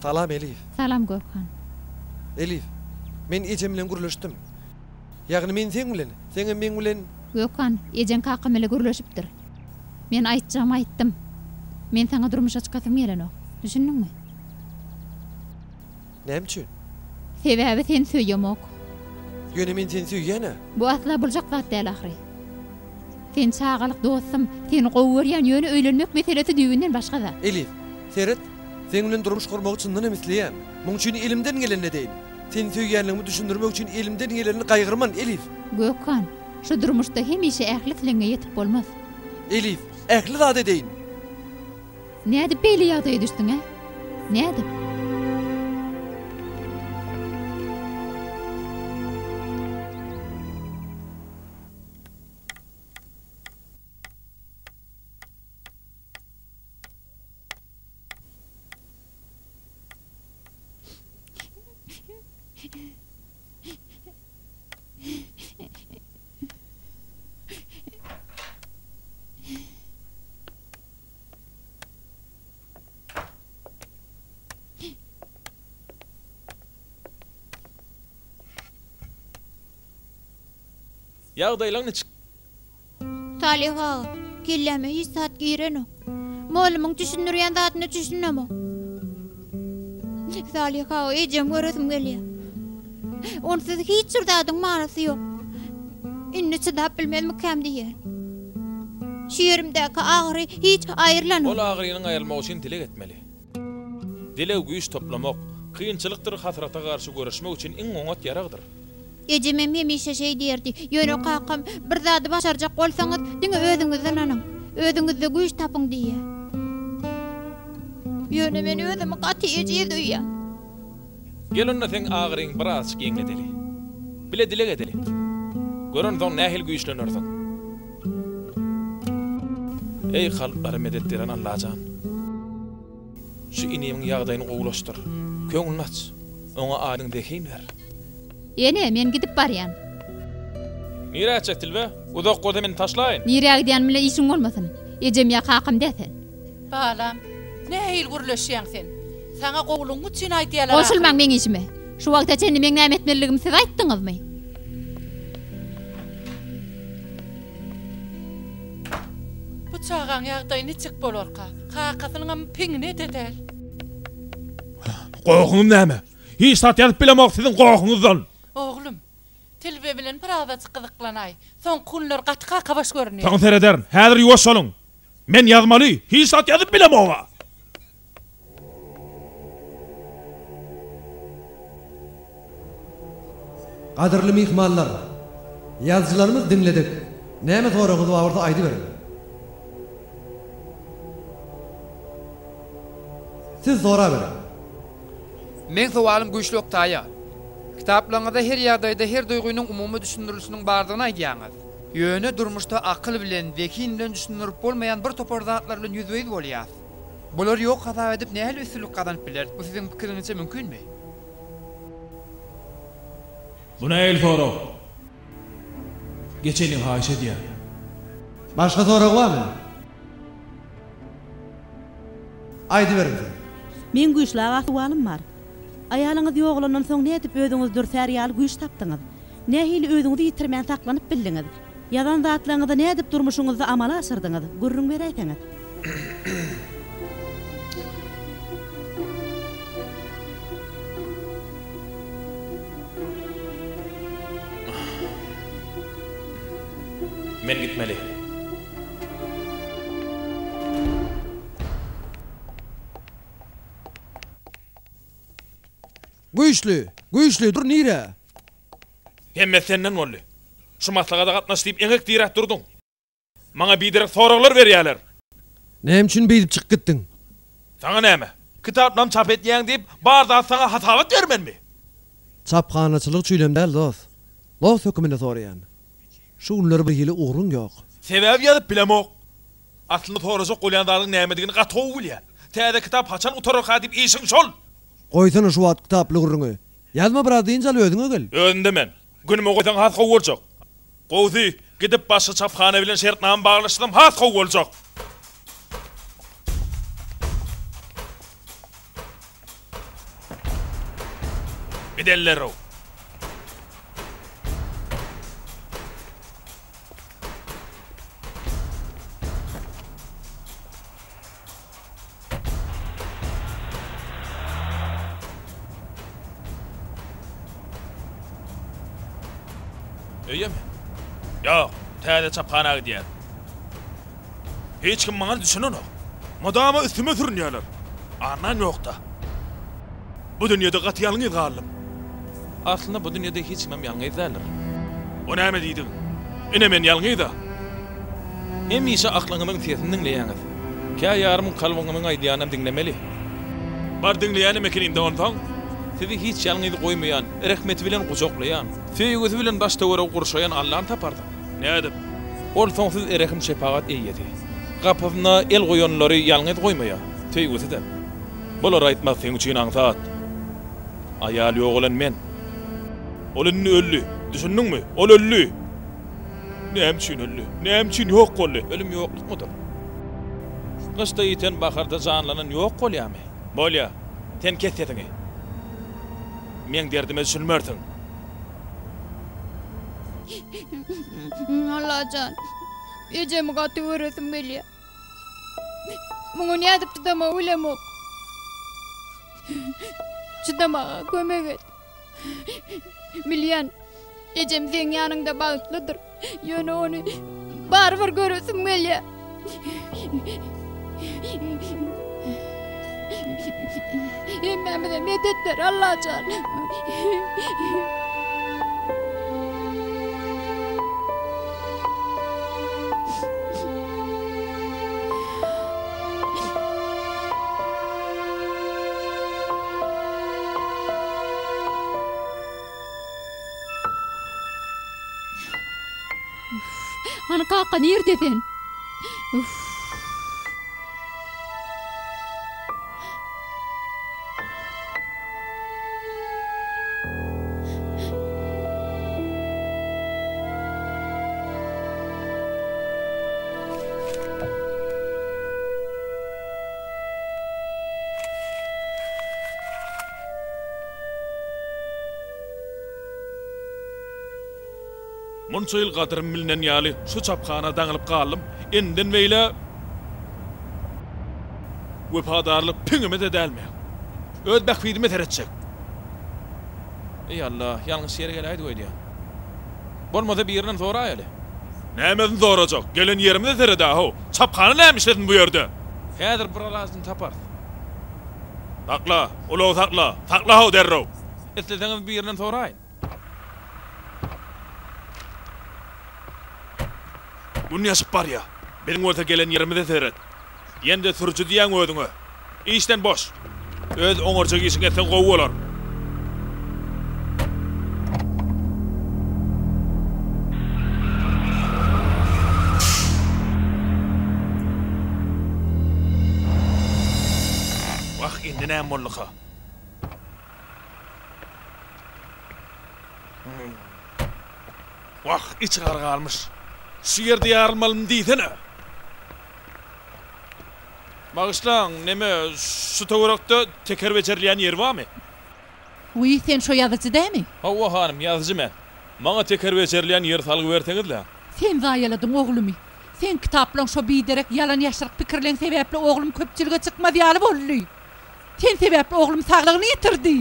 Salam Elif. Salam Gökhan. Elif, men ejem bilen gürleşdim. Ýagny men seň bilen, seňem meň bilen. Gökhan, ejeň kakam bile gürleşipdir. Men aýtjagymy aýtdym. Men saňa durmuşa çykasym gelenok. Düşündiňmi? Näme üçin? Sebäbi seni söýemok. Ýöne men seni söýýän-ä. Bu asla boljak zat däl ahyry. Sen çagalyk dostum, seni gowy görýän, ýöne öýlenmek meselesi düýbünden başga zat. Elif, seret, seň bilen durmuş gurmagy çyndan hem isleýän. Muň üçin elimden gelenini edeýin. Seni söýýänligimi düşündirmek üçin elimden gelenini gaýgyrman, Elif. Gökhan, şu durmuşda hemişe ähli islegiňe ýetip bolmaz. Elif, ähli zady edeýin. Nädip beýle ýagdaýa düşdüň, ä? Nädip? Ýagdaýlaň niçik? Salyh aga, kelläme hiç zat girenok. Mollumyň düşündirýän zadyna düşünemok. Salyh aga, ejemi göresim gelýär. Onsuz hiç bir zadyň manysy ýok. Indi çydap bilmezmikäm diýýän. Şu ýerimdäki agyry hiç aýrylanok. Ol agyrynyň aýrylmagy üçin dileg etmeli. Dileg güýç toplamak, kynçylykdyr hasrata garşy göreşmek üçin iň oňat ýaragdyr. Ejemem hemişe şeý diýerdi. Ýöne kakam, Bir zady başarjak bolsaňyz, diňe özüňize ynanyň. Özüňizde güýç tapyň diýýär. Ýöne men özümi gaty ejiz duýýan. Gel onda seň agyryňy birazjyk ýeňledeli. Bile dileg edeli. Görensoň nähili güýçlenersiň. Eý kalplara medet beren Allajan! Şu inimiň ýagdaýyny gowulaşdyr. Köňlüni aç. Oňa aýdyň zehin ber. Ene, men gidip barýan. Nirä gitjek Tilbe? Uzak bolsa meni taşlaýyn. Nirä gidýänim bilen işiň bolmasyn. Ejem ýa kakam dä sen. Balam, nähili gürleşýäň sen? Saňa gowulygyň üçin aýdýalar ahyry. Goşulmaň meň işime. Şu wagta çenli meň näme etmeliligimi siz aýtdyňyzmy? Bu çagaň ýagdaýy niçik bolarka? Kakasynyňam piňine-de däl. Gohuňyz näme? Hiç zat ýazyp bilemok siziň gohuňyzdan. Oglum, Tilbe bilen birazajyk gyzyklanaý. Soňky günler gaty kakabaş görünýär. Soň serederin. Häzir ýuwaş boluň. Men ýazmaly. Hiç zat ýazyp bilemog-a. Gadyrly myhmanlar! Ýazyjylarymyzy diňledik. Näme soragyňyz bar bolsa aýdyberiň. Siz soraberiň. Meň sowalym Güýçli Oktaýa. Kitaplaryňyzda her ýagdaýda her duýgynyň umumy düşündirilişiniň bardygyny aýdýaňyz. Ýöne durmuşda akyl bilen, zehin bilen düşündirip bolmaýan bir topar zatlar bilen ýüzbe-ýüz bolýas. Bulary ýok hasap edip nähili üstünlik gazanyp bileris? Bu siziň pikiriňizçe mümkinmi? Bu nähili sorag? Geçeliň haýyş edýän. Başga sorag barmy? Aýdyberiň siz. Meň güýçli aga sowalym bar. Aýalyňyz ýogalandan soň nädip özüňizi dürsär ýaly güýç tapdyňyz? Nähili özüňizi ýitirmän saklanyp bildiňiz? Ýazan zatlaryňyzy nädip durmuşyňyzda amala aşyrdyňyz? Gürrüň beräýseňiz. Men gitmeli. Güýçli! Güýçli, dur nirä? Hemmesi senden boldy. Şu maslahata gatnaş diýip eňek diräp durduň. Maňa biderek soraglar berýärler. Näme üçin beýdip çykyp gitdiň? Saňa näme? Kitaplam çap etýäň diýip, bar zat saňa hasabat bermelimi? Çaphanaçylyk üçinem däl, dost. Dost höküminde soraýan. Şu günler bir hili ugruň ýok. Sebäbi ýazyp bilemok. Aslynda sorajak bolýan zadyň nämedigini gaty gowy bilýän. Täze kitap haçan gutararka diýip işiň şol. Goýsana şu wagt kitaply gürrüňi. Ýazma biraz dynç al özüňe gel. Özümde men. Günüme goýsaň has gowy boljak. Gowusy, gidip başga çaphana bilen şertnama baglaşsam has gowy boljak. Gidenler-ow. Öýemi? Ýok, täze çaphana gidýän. Hiç kim maňa düşünenok. Mydama üstüme sürünýärler. Annan ýok-da. Bu dünýede gaty ýalňyz galdym. Aslynda bu dünýede hiç kimem ýalňyz däldir. O näme diýdigiň? Ine men ýalňyz-a. Hemişe aklyňyzyň sesini diňleýäňiz. Kä ýarym kalbyňyzyň aýdýanynam diňlemeli. Bar diňleýänem ekenim-dä onsoň. Sizi hiç ýalňyz goýmaýan, rehmeti bilen gujaklaýan, söýgüsi bilen daş-töweregi gurşaýan Allany taparsyň. Nädip? Ol soňsuz rehim-şepagat eýesi. Gapysyna el goýanlary ýalňyz goýmaýar. Söýgüsizem. Bulary aýtmak seň üçin aňsat. Aýal ýogalan men. Ol indi öldi. Düşündiňmi? Ol öldi! Näme üçin öldi? Näme üçin ýok boldy? Ölüm ýoklukmydyr? Gyşda ýiten baharda janlanan ýok bolýarmy? Bolýar. Sen kes sesiňi. Meň derdime düşünmersiň. Allajan, ejemi gaty göresim gelýär. Muňa nädip çydamagy bilemok. Çydamaga kömek et. Bilýän, ejem seň ýanyňda bagtlydyr. Ýöne ony barybir göresim gelýär. Hemmämize medet ber, Allajan. Hany kaka nirde sen? Uff. Munça ýyl gadyrym bilinen ýaly şu çaphana daňylyp galdym. Indiden beýle wepadarlyk piňime-de däl meň. Öz bähbidime seretjek. Eý Alla, ýalňyş ýere geläýdik öýdýän. Bolmasa birinden soraýaly. Nämesini sorajak? Gelen ýerimize sered-ä-how! Çaphana näme işlesin bu ýerde? Häzir bir alajyny taparys. Sakla, ulagy sakla! Sakla-how derrew! Isleseňiz birinden soraýyn. Gün ýaşyp barýa. Biziň bolsa gelen ýerimize seret. Ýene-de sürüji diýýäň özüňe. Işden boş. Öz oňarjak işiňi etseň gowy bolar. Indi näme bolduka? Wah, içi gar galmyş. Şu ýerde ýarylmalymy diýsene. Bagyşlaň, neme, şu töwerekde teker bejerilýän ýer barmy? Wiý, sen şo ýazyjy dämi? Hawa, hanym, ýazyjy men. Maňa teker bejerilýän ýeri salgy berseňiz-le. Sen zaýaladyň oglumy. Seň kitaplaň şo biderek ýalan-ýaşryk pikirleň sebäpli oglum köpçülige çykmaz ýaly boldy. Sen sebäpli oglum saglygyny ýitirdi.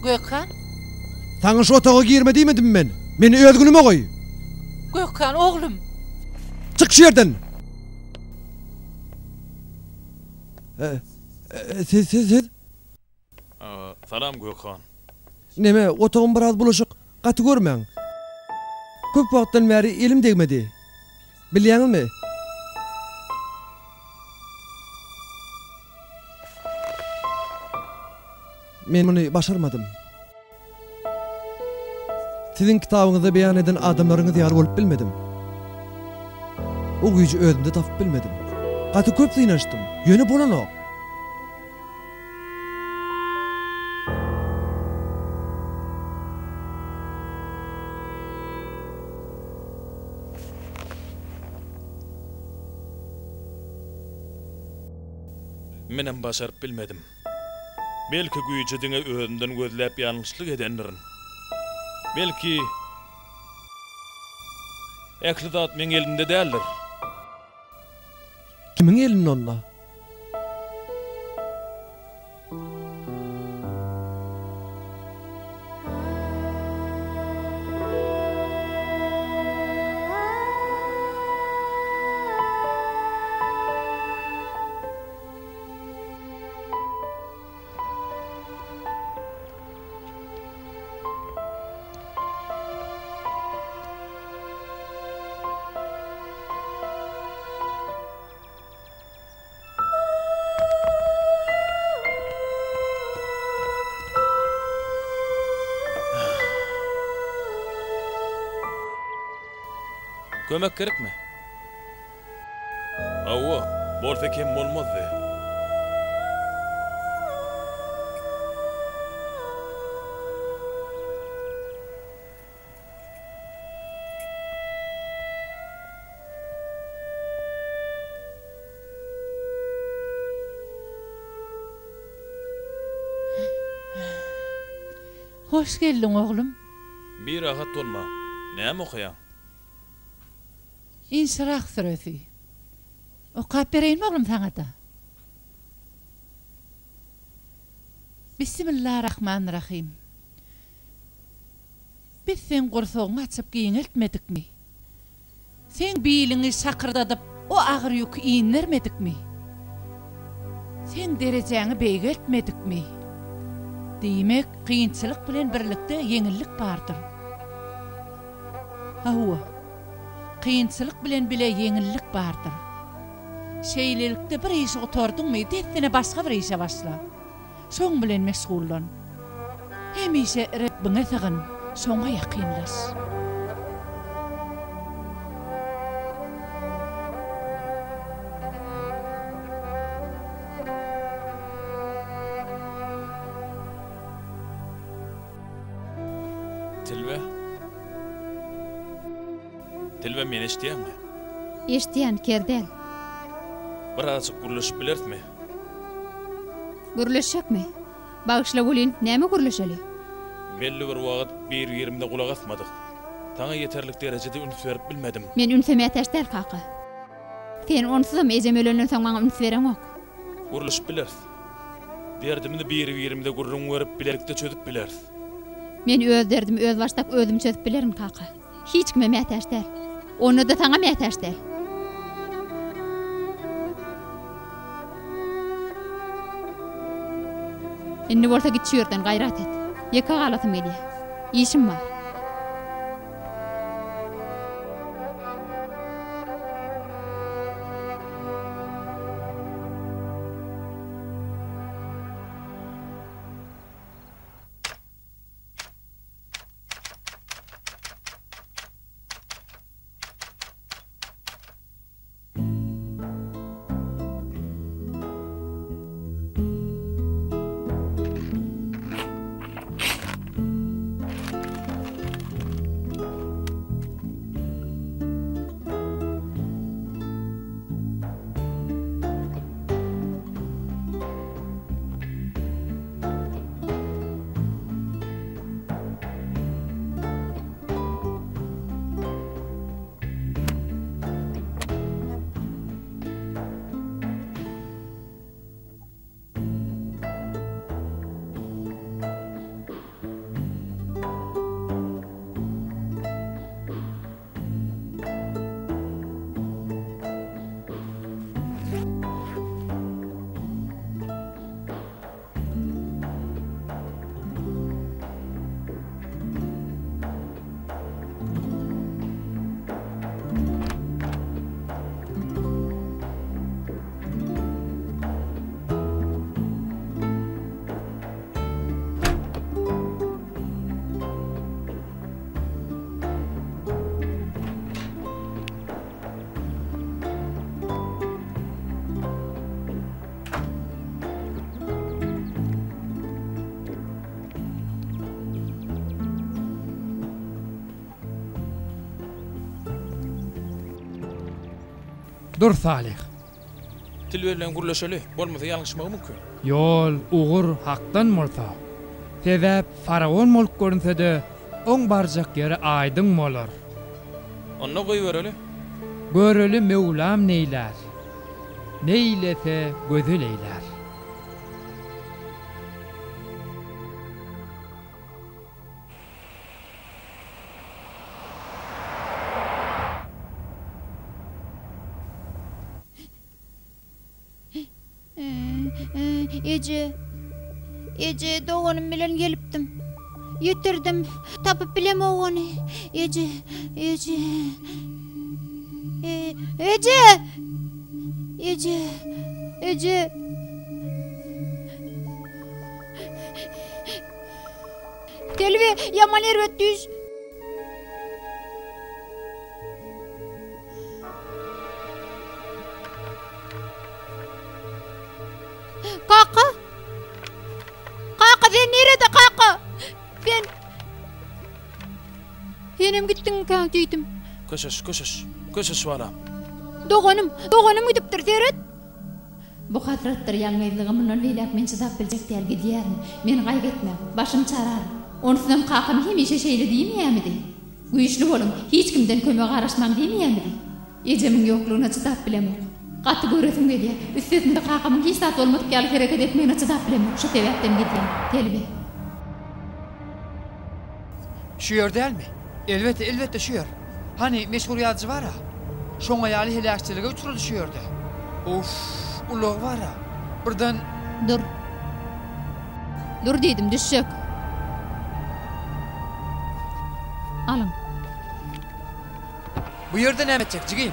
Gökhan? Saňa şu otaga girme diýmedimmi men? Meni öz günüme goý! Gökhan, oglum! Çyk şu ýerden! Siz, siz, siz? Salam Gökhan. Neme, otagym biraz bulaşyk, gaty görmäň. Köp wagtdan bäri elim degmedi. Bilýäňizmi? Men muny başarmadym. Siziň kitabyňyzda beýan eden adamlaryňyz ýaly bolup bilmedim. O güýji özümde tapyp bilmedim. Gaty köp synanyşdym, ýöne bolanok. Menem başaryp bilmedim. Belki güýji diňe özümden gözläp ýalňyşlyk edendirin. Belki ähli zat meň elimde däldir. Kimiň elinde onda? Kömek gerekmi? Hawa, bolsa kem bolmazdy. Hoş geldiň, oglum. Birahat bolma. Näme okaýaň? Inşirah süresi. Okap bereýinmi oglum saňa-da? Bissimillarahmanirahim. Biz seň gursagyňy açyp giňeltmedikmi? Seň biliňi şakyrdadyp o agyr ýüki indermedikmi? Seň derejäňi beýgeltmedikmi? Diýmek, kynçylyk bilen birlikde ýeňillik bardyr. Hawa, kynçylyk bilen bile ýeňillik bardyr. Şeýlelikde bir işi gutardyňmy, dessine başga bir işe başla. Şoň bilen meşgullan. Hemişe Rebbiňe sygyn, şoňa ýakynlaş. Tilbe. Tilbe meni eşidýäňmi? Eşidýän, ker däl. Birazajyk gürleşip bilerismi? Gürleşjekmi? Bagyşla welin, näme gürleşeli? Belli bir wagt bir-birimize gulak asmadyk. Saňa ýeterlik derejede üns berip bilmedim. Men ünse mätäç däl, kaka. Sen onsuzam ejem ölenden soň maňa üns bereňok. Gürleşip bileris. Derdimizi biri-birimize gürrüň berip, bilelikde çözüp bileris. Men öz derdimi özbaşdak özüm çözüp bilerin, kaka. Hiç kime mätäç däl. Onda-da saňa mätäç däl. Indi bolsa git şu ýerden, gaýrat et. Ýeke galasym gelýär. Işim bar. Dur Salyh. Til bilen gürleşeli, bolmasa ýalňyşmagy mümkin. Ýol, ugur Hakdan bolsa, sebäp faraon bolup görünse-de, oň barjak ýeri aýdyň bolar. Onda goýbereli. Göreli Möwlam neýlär. Neýlese gözel eýlär. Eje, eje, doganym bilen gelipdim. Ýitirdim, tapyp bilemok ony. Eje, eje. Eje! Eje, eje. Selbi, ýaman erbet düýş. Kaka! Kaka, sen nirede, kaka? Sen... Senem gitdiňmikäň diýdim. Köşeş, köşeş, köşeş balam. Doganym, doganym gidipdir, seret. Bu hasratdyr ýalňyzlyga mundan beýläk men çydap biljek däl, gidýärin. Meni gaýgy etmäň, başym çarar. Onsuzam kakam hemişe şeýle diýmeýärmidi? Güýçli boluň, hiç kimden kömege garaşmaň diýmeýärmidi? Ejemiň ýoklugyna çydap bilemok. Gaty göresim gelýär. Üstesinde kakamyň hiç zat bolmadyk ýaly hereket etmegine çydap bilemok. Şu sebäpden gidýän. Selbi. Şu ýer dälmi? Elbetde, elbetde şu ýer. Hany, meşhur ýazyjy bar-a. Şoňa ýaly heläkçilige uçrady şu ýerde. Uff, ulag bar-a. Birden. Dur. Dur diýdim, düşjek. Alyň. Bu ýerde näme etjek, jigim?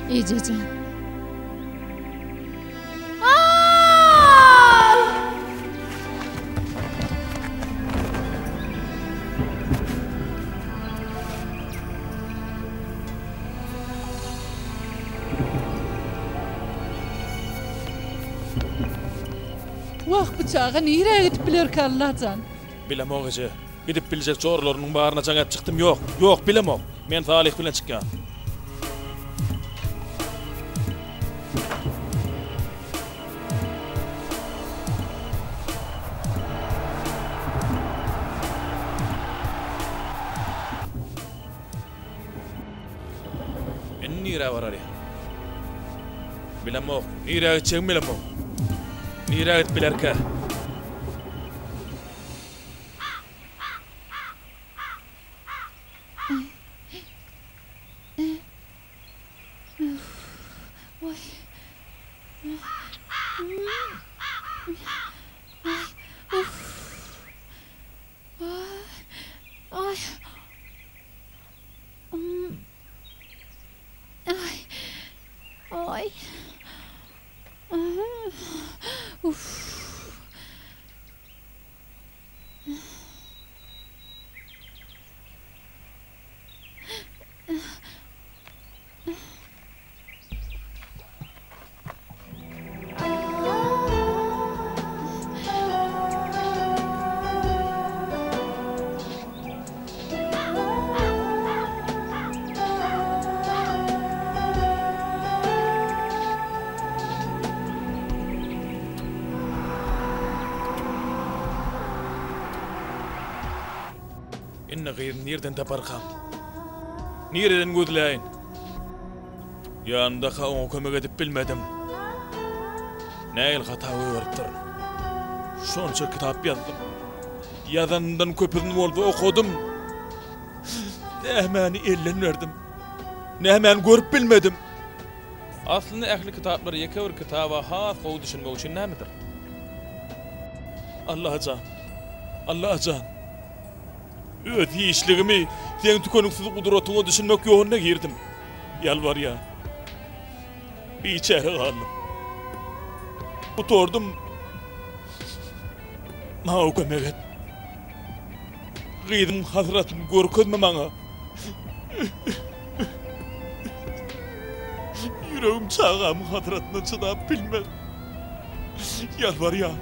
Eje jan. Wah, bu çaga nirä gidip bilerkä, Allajan? Bilemok eje. Gidip biljek joralarynyň baryna jaň edip çykdym, ýok, ýok, bilemok. Men Salyh bilen çykýan. Indi nirä bararýa? Bilemok, nirä gitjegimi bilemok. Nirä gidip bilerkä? Indi gyzy nirden taparkam? Nireden gözläýin? Ýanyndaka oňa kömek edip bilmedim. Nähili hata goýberipdirin. Şonça kitap ýazdym. Ýazanymdan köpüsini bolsa okadym. Nämäni elden berdim? Nämäni görüp bilmedim? Aslynda ähli kitaplar ýeke bir kitaba has gowy düşünmek üçin nämedir? Allajan! Allajan! Öz hiçligimi Seň tükeniksiz gudratyňa düşünmek ýoluna girdim. Ýalbarýan. Biçäre galdym. Gutardym. Maňa kömek et. Gyzymyň hasratyny görkezme maňa. Ýüregim çagamyň hasratyna çydap bilmez. Ýalbarýan.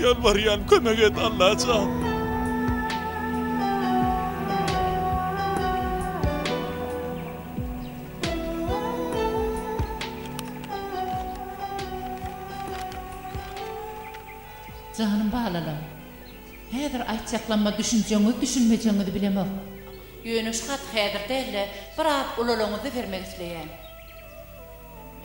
Ýalbarýan kömek et Allajan. Janym balalam. Häzir aýtjaklamma düşünjegiňizi düşünmejegiňizi bilemok. Ýöne şu haty häzir däl-de, biraz ulalaňyzda bermek isleýän.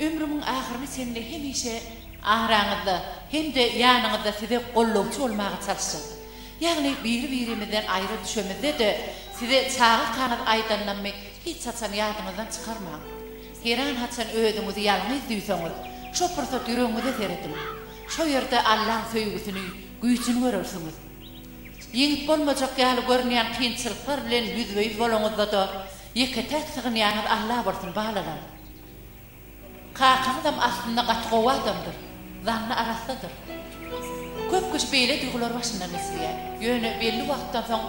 Ömrümiň ahyryna çenli hemişe araňyzda hem-de ýanyňyzda size gollawçy bolmaga çalyşjak. Ýagny biri-birimizden aýra düşemizde-de size çagakaňyz aýdanlammy hiç haçan ýadyňyzdan çykarmaň. Heran-haçan özüňizi ýalňyz duýsaňyz, şo pursat ýüregiňize serediň. Şo ýerde Allaň söýgüsini, güýjüni görersiňiz. Ýeňip bolmajak ýaly görünýän kynçylyklar bilen ýüzbe-ýüz bolaňyzda-da, ýeke-täk sygynýanyňyz Alla bolsun, balalar. Kakaňyzam aslynda gaty gowy adamdyr. Zanny arassadyr. Köp kişi beýle duýgulary başyndan geçirýär. Ýöne belli wagtdan soň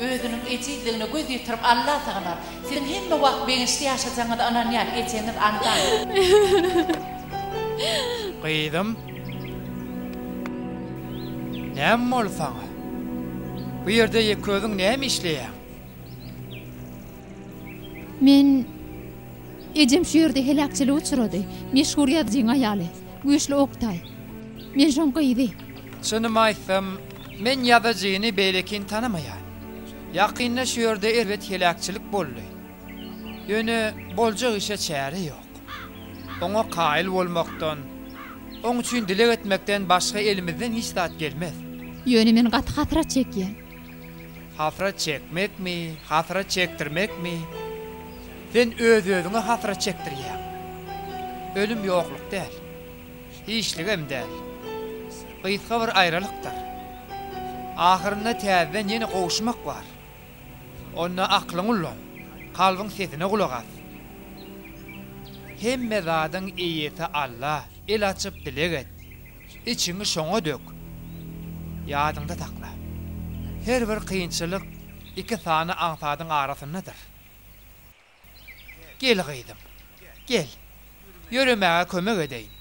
özüniň ejizligine göz ýetirip Alla sygynar. Siziň hemme wagt begençli ýaşajagyňyza ynanýan ejeňiz Andan. Gyzym. Näme boldy saňa? Bu ýerde ýeke özüň näme işleýäň? Men Ejem şu ýerde heläkçilige uçrady. Meşhur ýazyjyň aýaly. Güýçli Oktaý. Men şoň gyzy. Çynymy aýtsam, men ýazyjyny beýlekini tanamaýan. Ýakynda şu ýerde erbet heläkçilik boldy. Ýöne boljak işe çäre ýok. Oňa kaýyl bolmakdan, oň üçin dileg etmekden başga elimizden hiç zat gelmez. Ýöne men gaty hasrat çekýän. Hasrat çekmekmi, hasrat çekdirmekmi? Sen öz-özüňe hasrat çekdirýäň. Ölüm ýokluk däl. Hiçligem däl. Gysga bir aýralykdyr. Ahyrynda täzeden ýene gowuşmak bar. Onda aklyňy ullan, kalbyň sesine gulak as. Hemme zadyň eýesi Alla, el açyp dileg et. Içiňi şoňa dök. Ýadyňda sakla. Her bir kynçylyk iki sany aňsadyň arasyndadyr. Gel gyzym, gel. Ýöremäge kömek edeýin.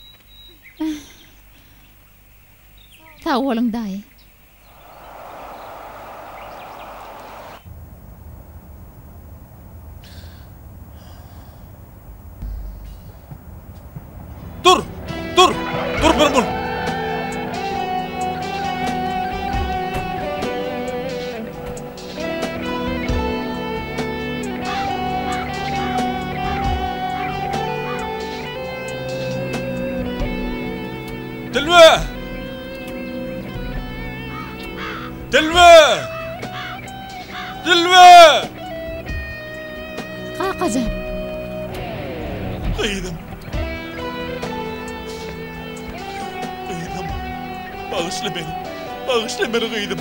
Sag boluň daýy. Dur! Dur! Dur bir mun! Dilbe! Dilbe! Dilbe! Kakajan. Gyzym. Gyzym. Bagyşla meni. Bagyşla meni gyzym.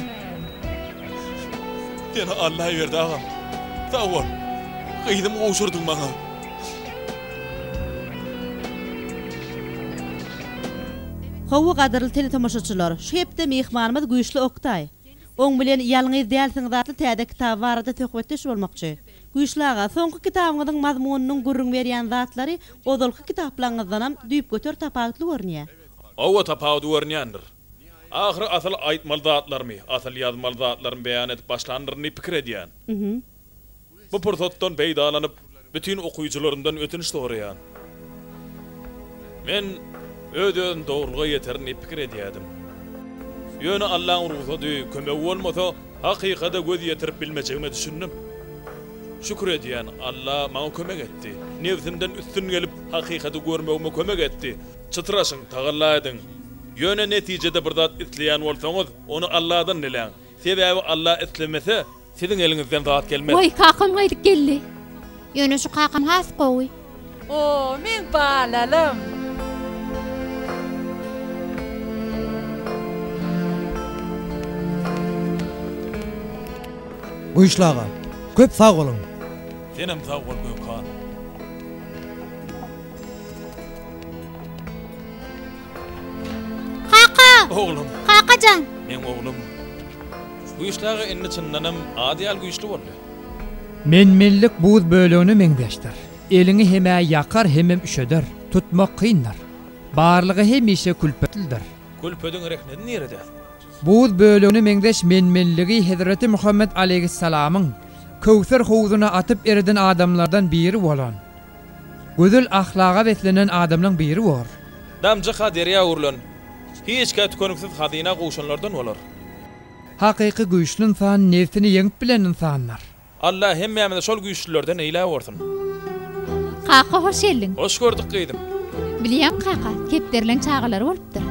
Seni Alla berdi agam. Sag bol. Gyzym gowşurdyň maňa. Hawa gadyrly teletomaşaçylar, şu hepde myhmanymyz Güýçli Oktaý. Oň bilen Ýalňyz dälsiňiz atly täze kitaby barada söhbetdeş bolmakçy. Güýçli aga, soňky kitabyňyzyň mazmunynyň gürrüň berýän zatlary ozalky kitaplaryňyzdanam düýpgöter tapawutly görünýär. Hawa tapawudy görünýändir. Ahyry asyl aýtmaly zatlarymy, asyl ýazmaly zatlarymy beýan edip başlandyryn diýip pikir edýän. Bu pursatdan peýdalanyp, bütin okyjylarymdan ötünç soraýan. Men öz-özüm dogrulyga ýeterin diýip pikir edýärdim. Ýöne Allaň rugsady, kömegi bolmasa, hakykata göz ýetirip bilmejegime düşündim. Şükür edýän, Alla maňa kömek etdi. Nebsimden üstün gelip, hakykaty görmegime kömek etdi. Çytraşyň, tagalla ediň. Ýöne netijede bir zat isleýän bolsaňyz, ony Alladan diläň. Sebäbi Alla islemese, siziň eliňizden zat gelmez. Waý, kakam gaýdyp geldi. Ýöne şu kakam has gowy. O, meň balalym. Güýçli aga, köp sag boluň. Senem sag bol Gökhan. Kaka! Oglum. Kakajan! Meň oglum. Güýçli aga indi çyndanam ady ýaly güýçli boldy. Men-menlik buz bölegine meňzeşdir. Eliňi hem-ä ýakar, hemem üşeder. Tutmak kyndyr. Barlygy hemişe külpetlidir. Külpediň rehnedi nirede? Buz bölegine meňzeş men-menligi hezreti Muhammet aleýhissalamyň Köwser howzuna atyp ereden adamlardan biri bolan, Gözel ahlaga beslenen adamlaň biri bor. Damja-ha derýa öwrülen, hiç-kä tükeniksiz hazyna gowşanlardan bolar. Hakyky güýçli ynsan nebsini ýeňip bilen ynsandyr. Alla hemmämizi şol güýçlülerden eýläp görsün. Kaka hoş geldiň. Hoş gördük gyzym. Bilýäň kaka, kepderileň çagalary bolupdyr.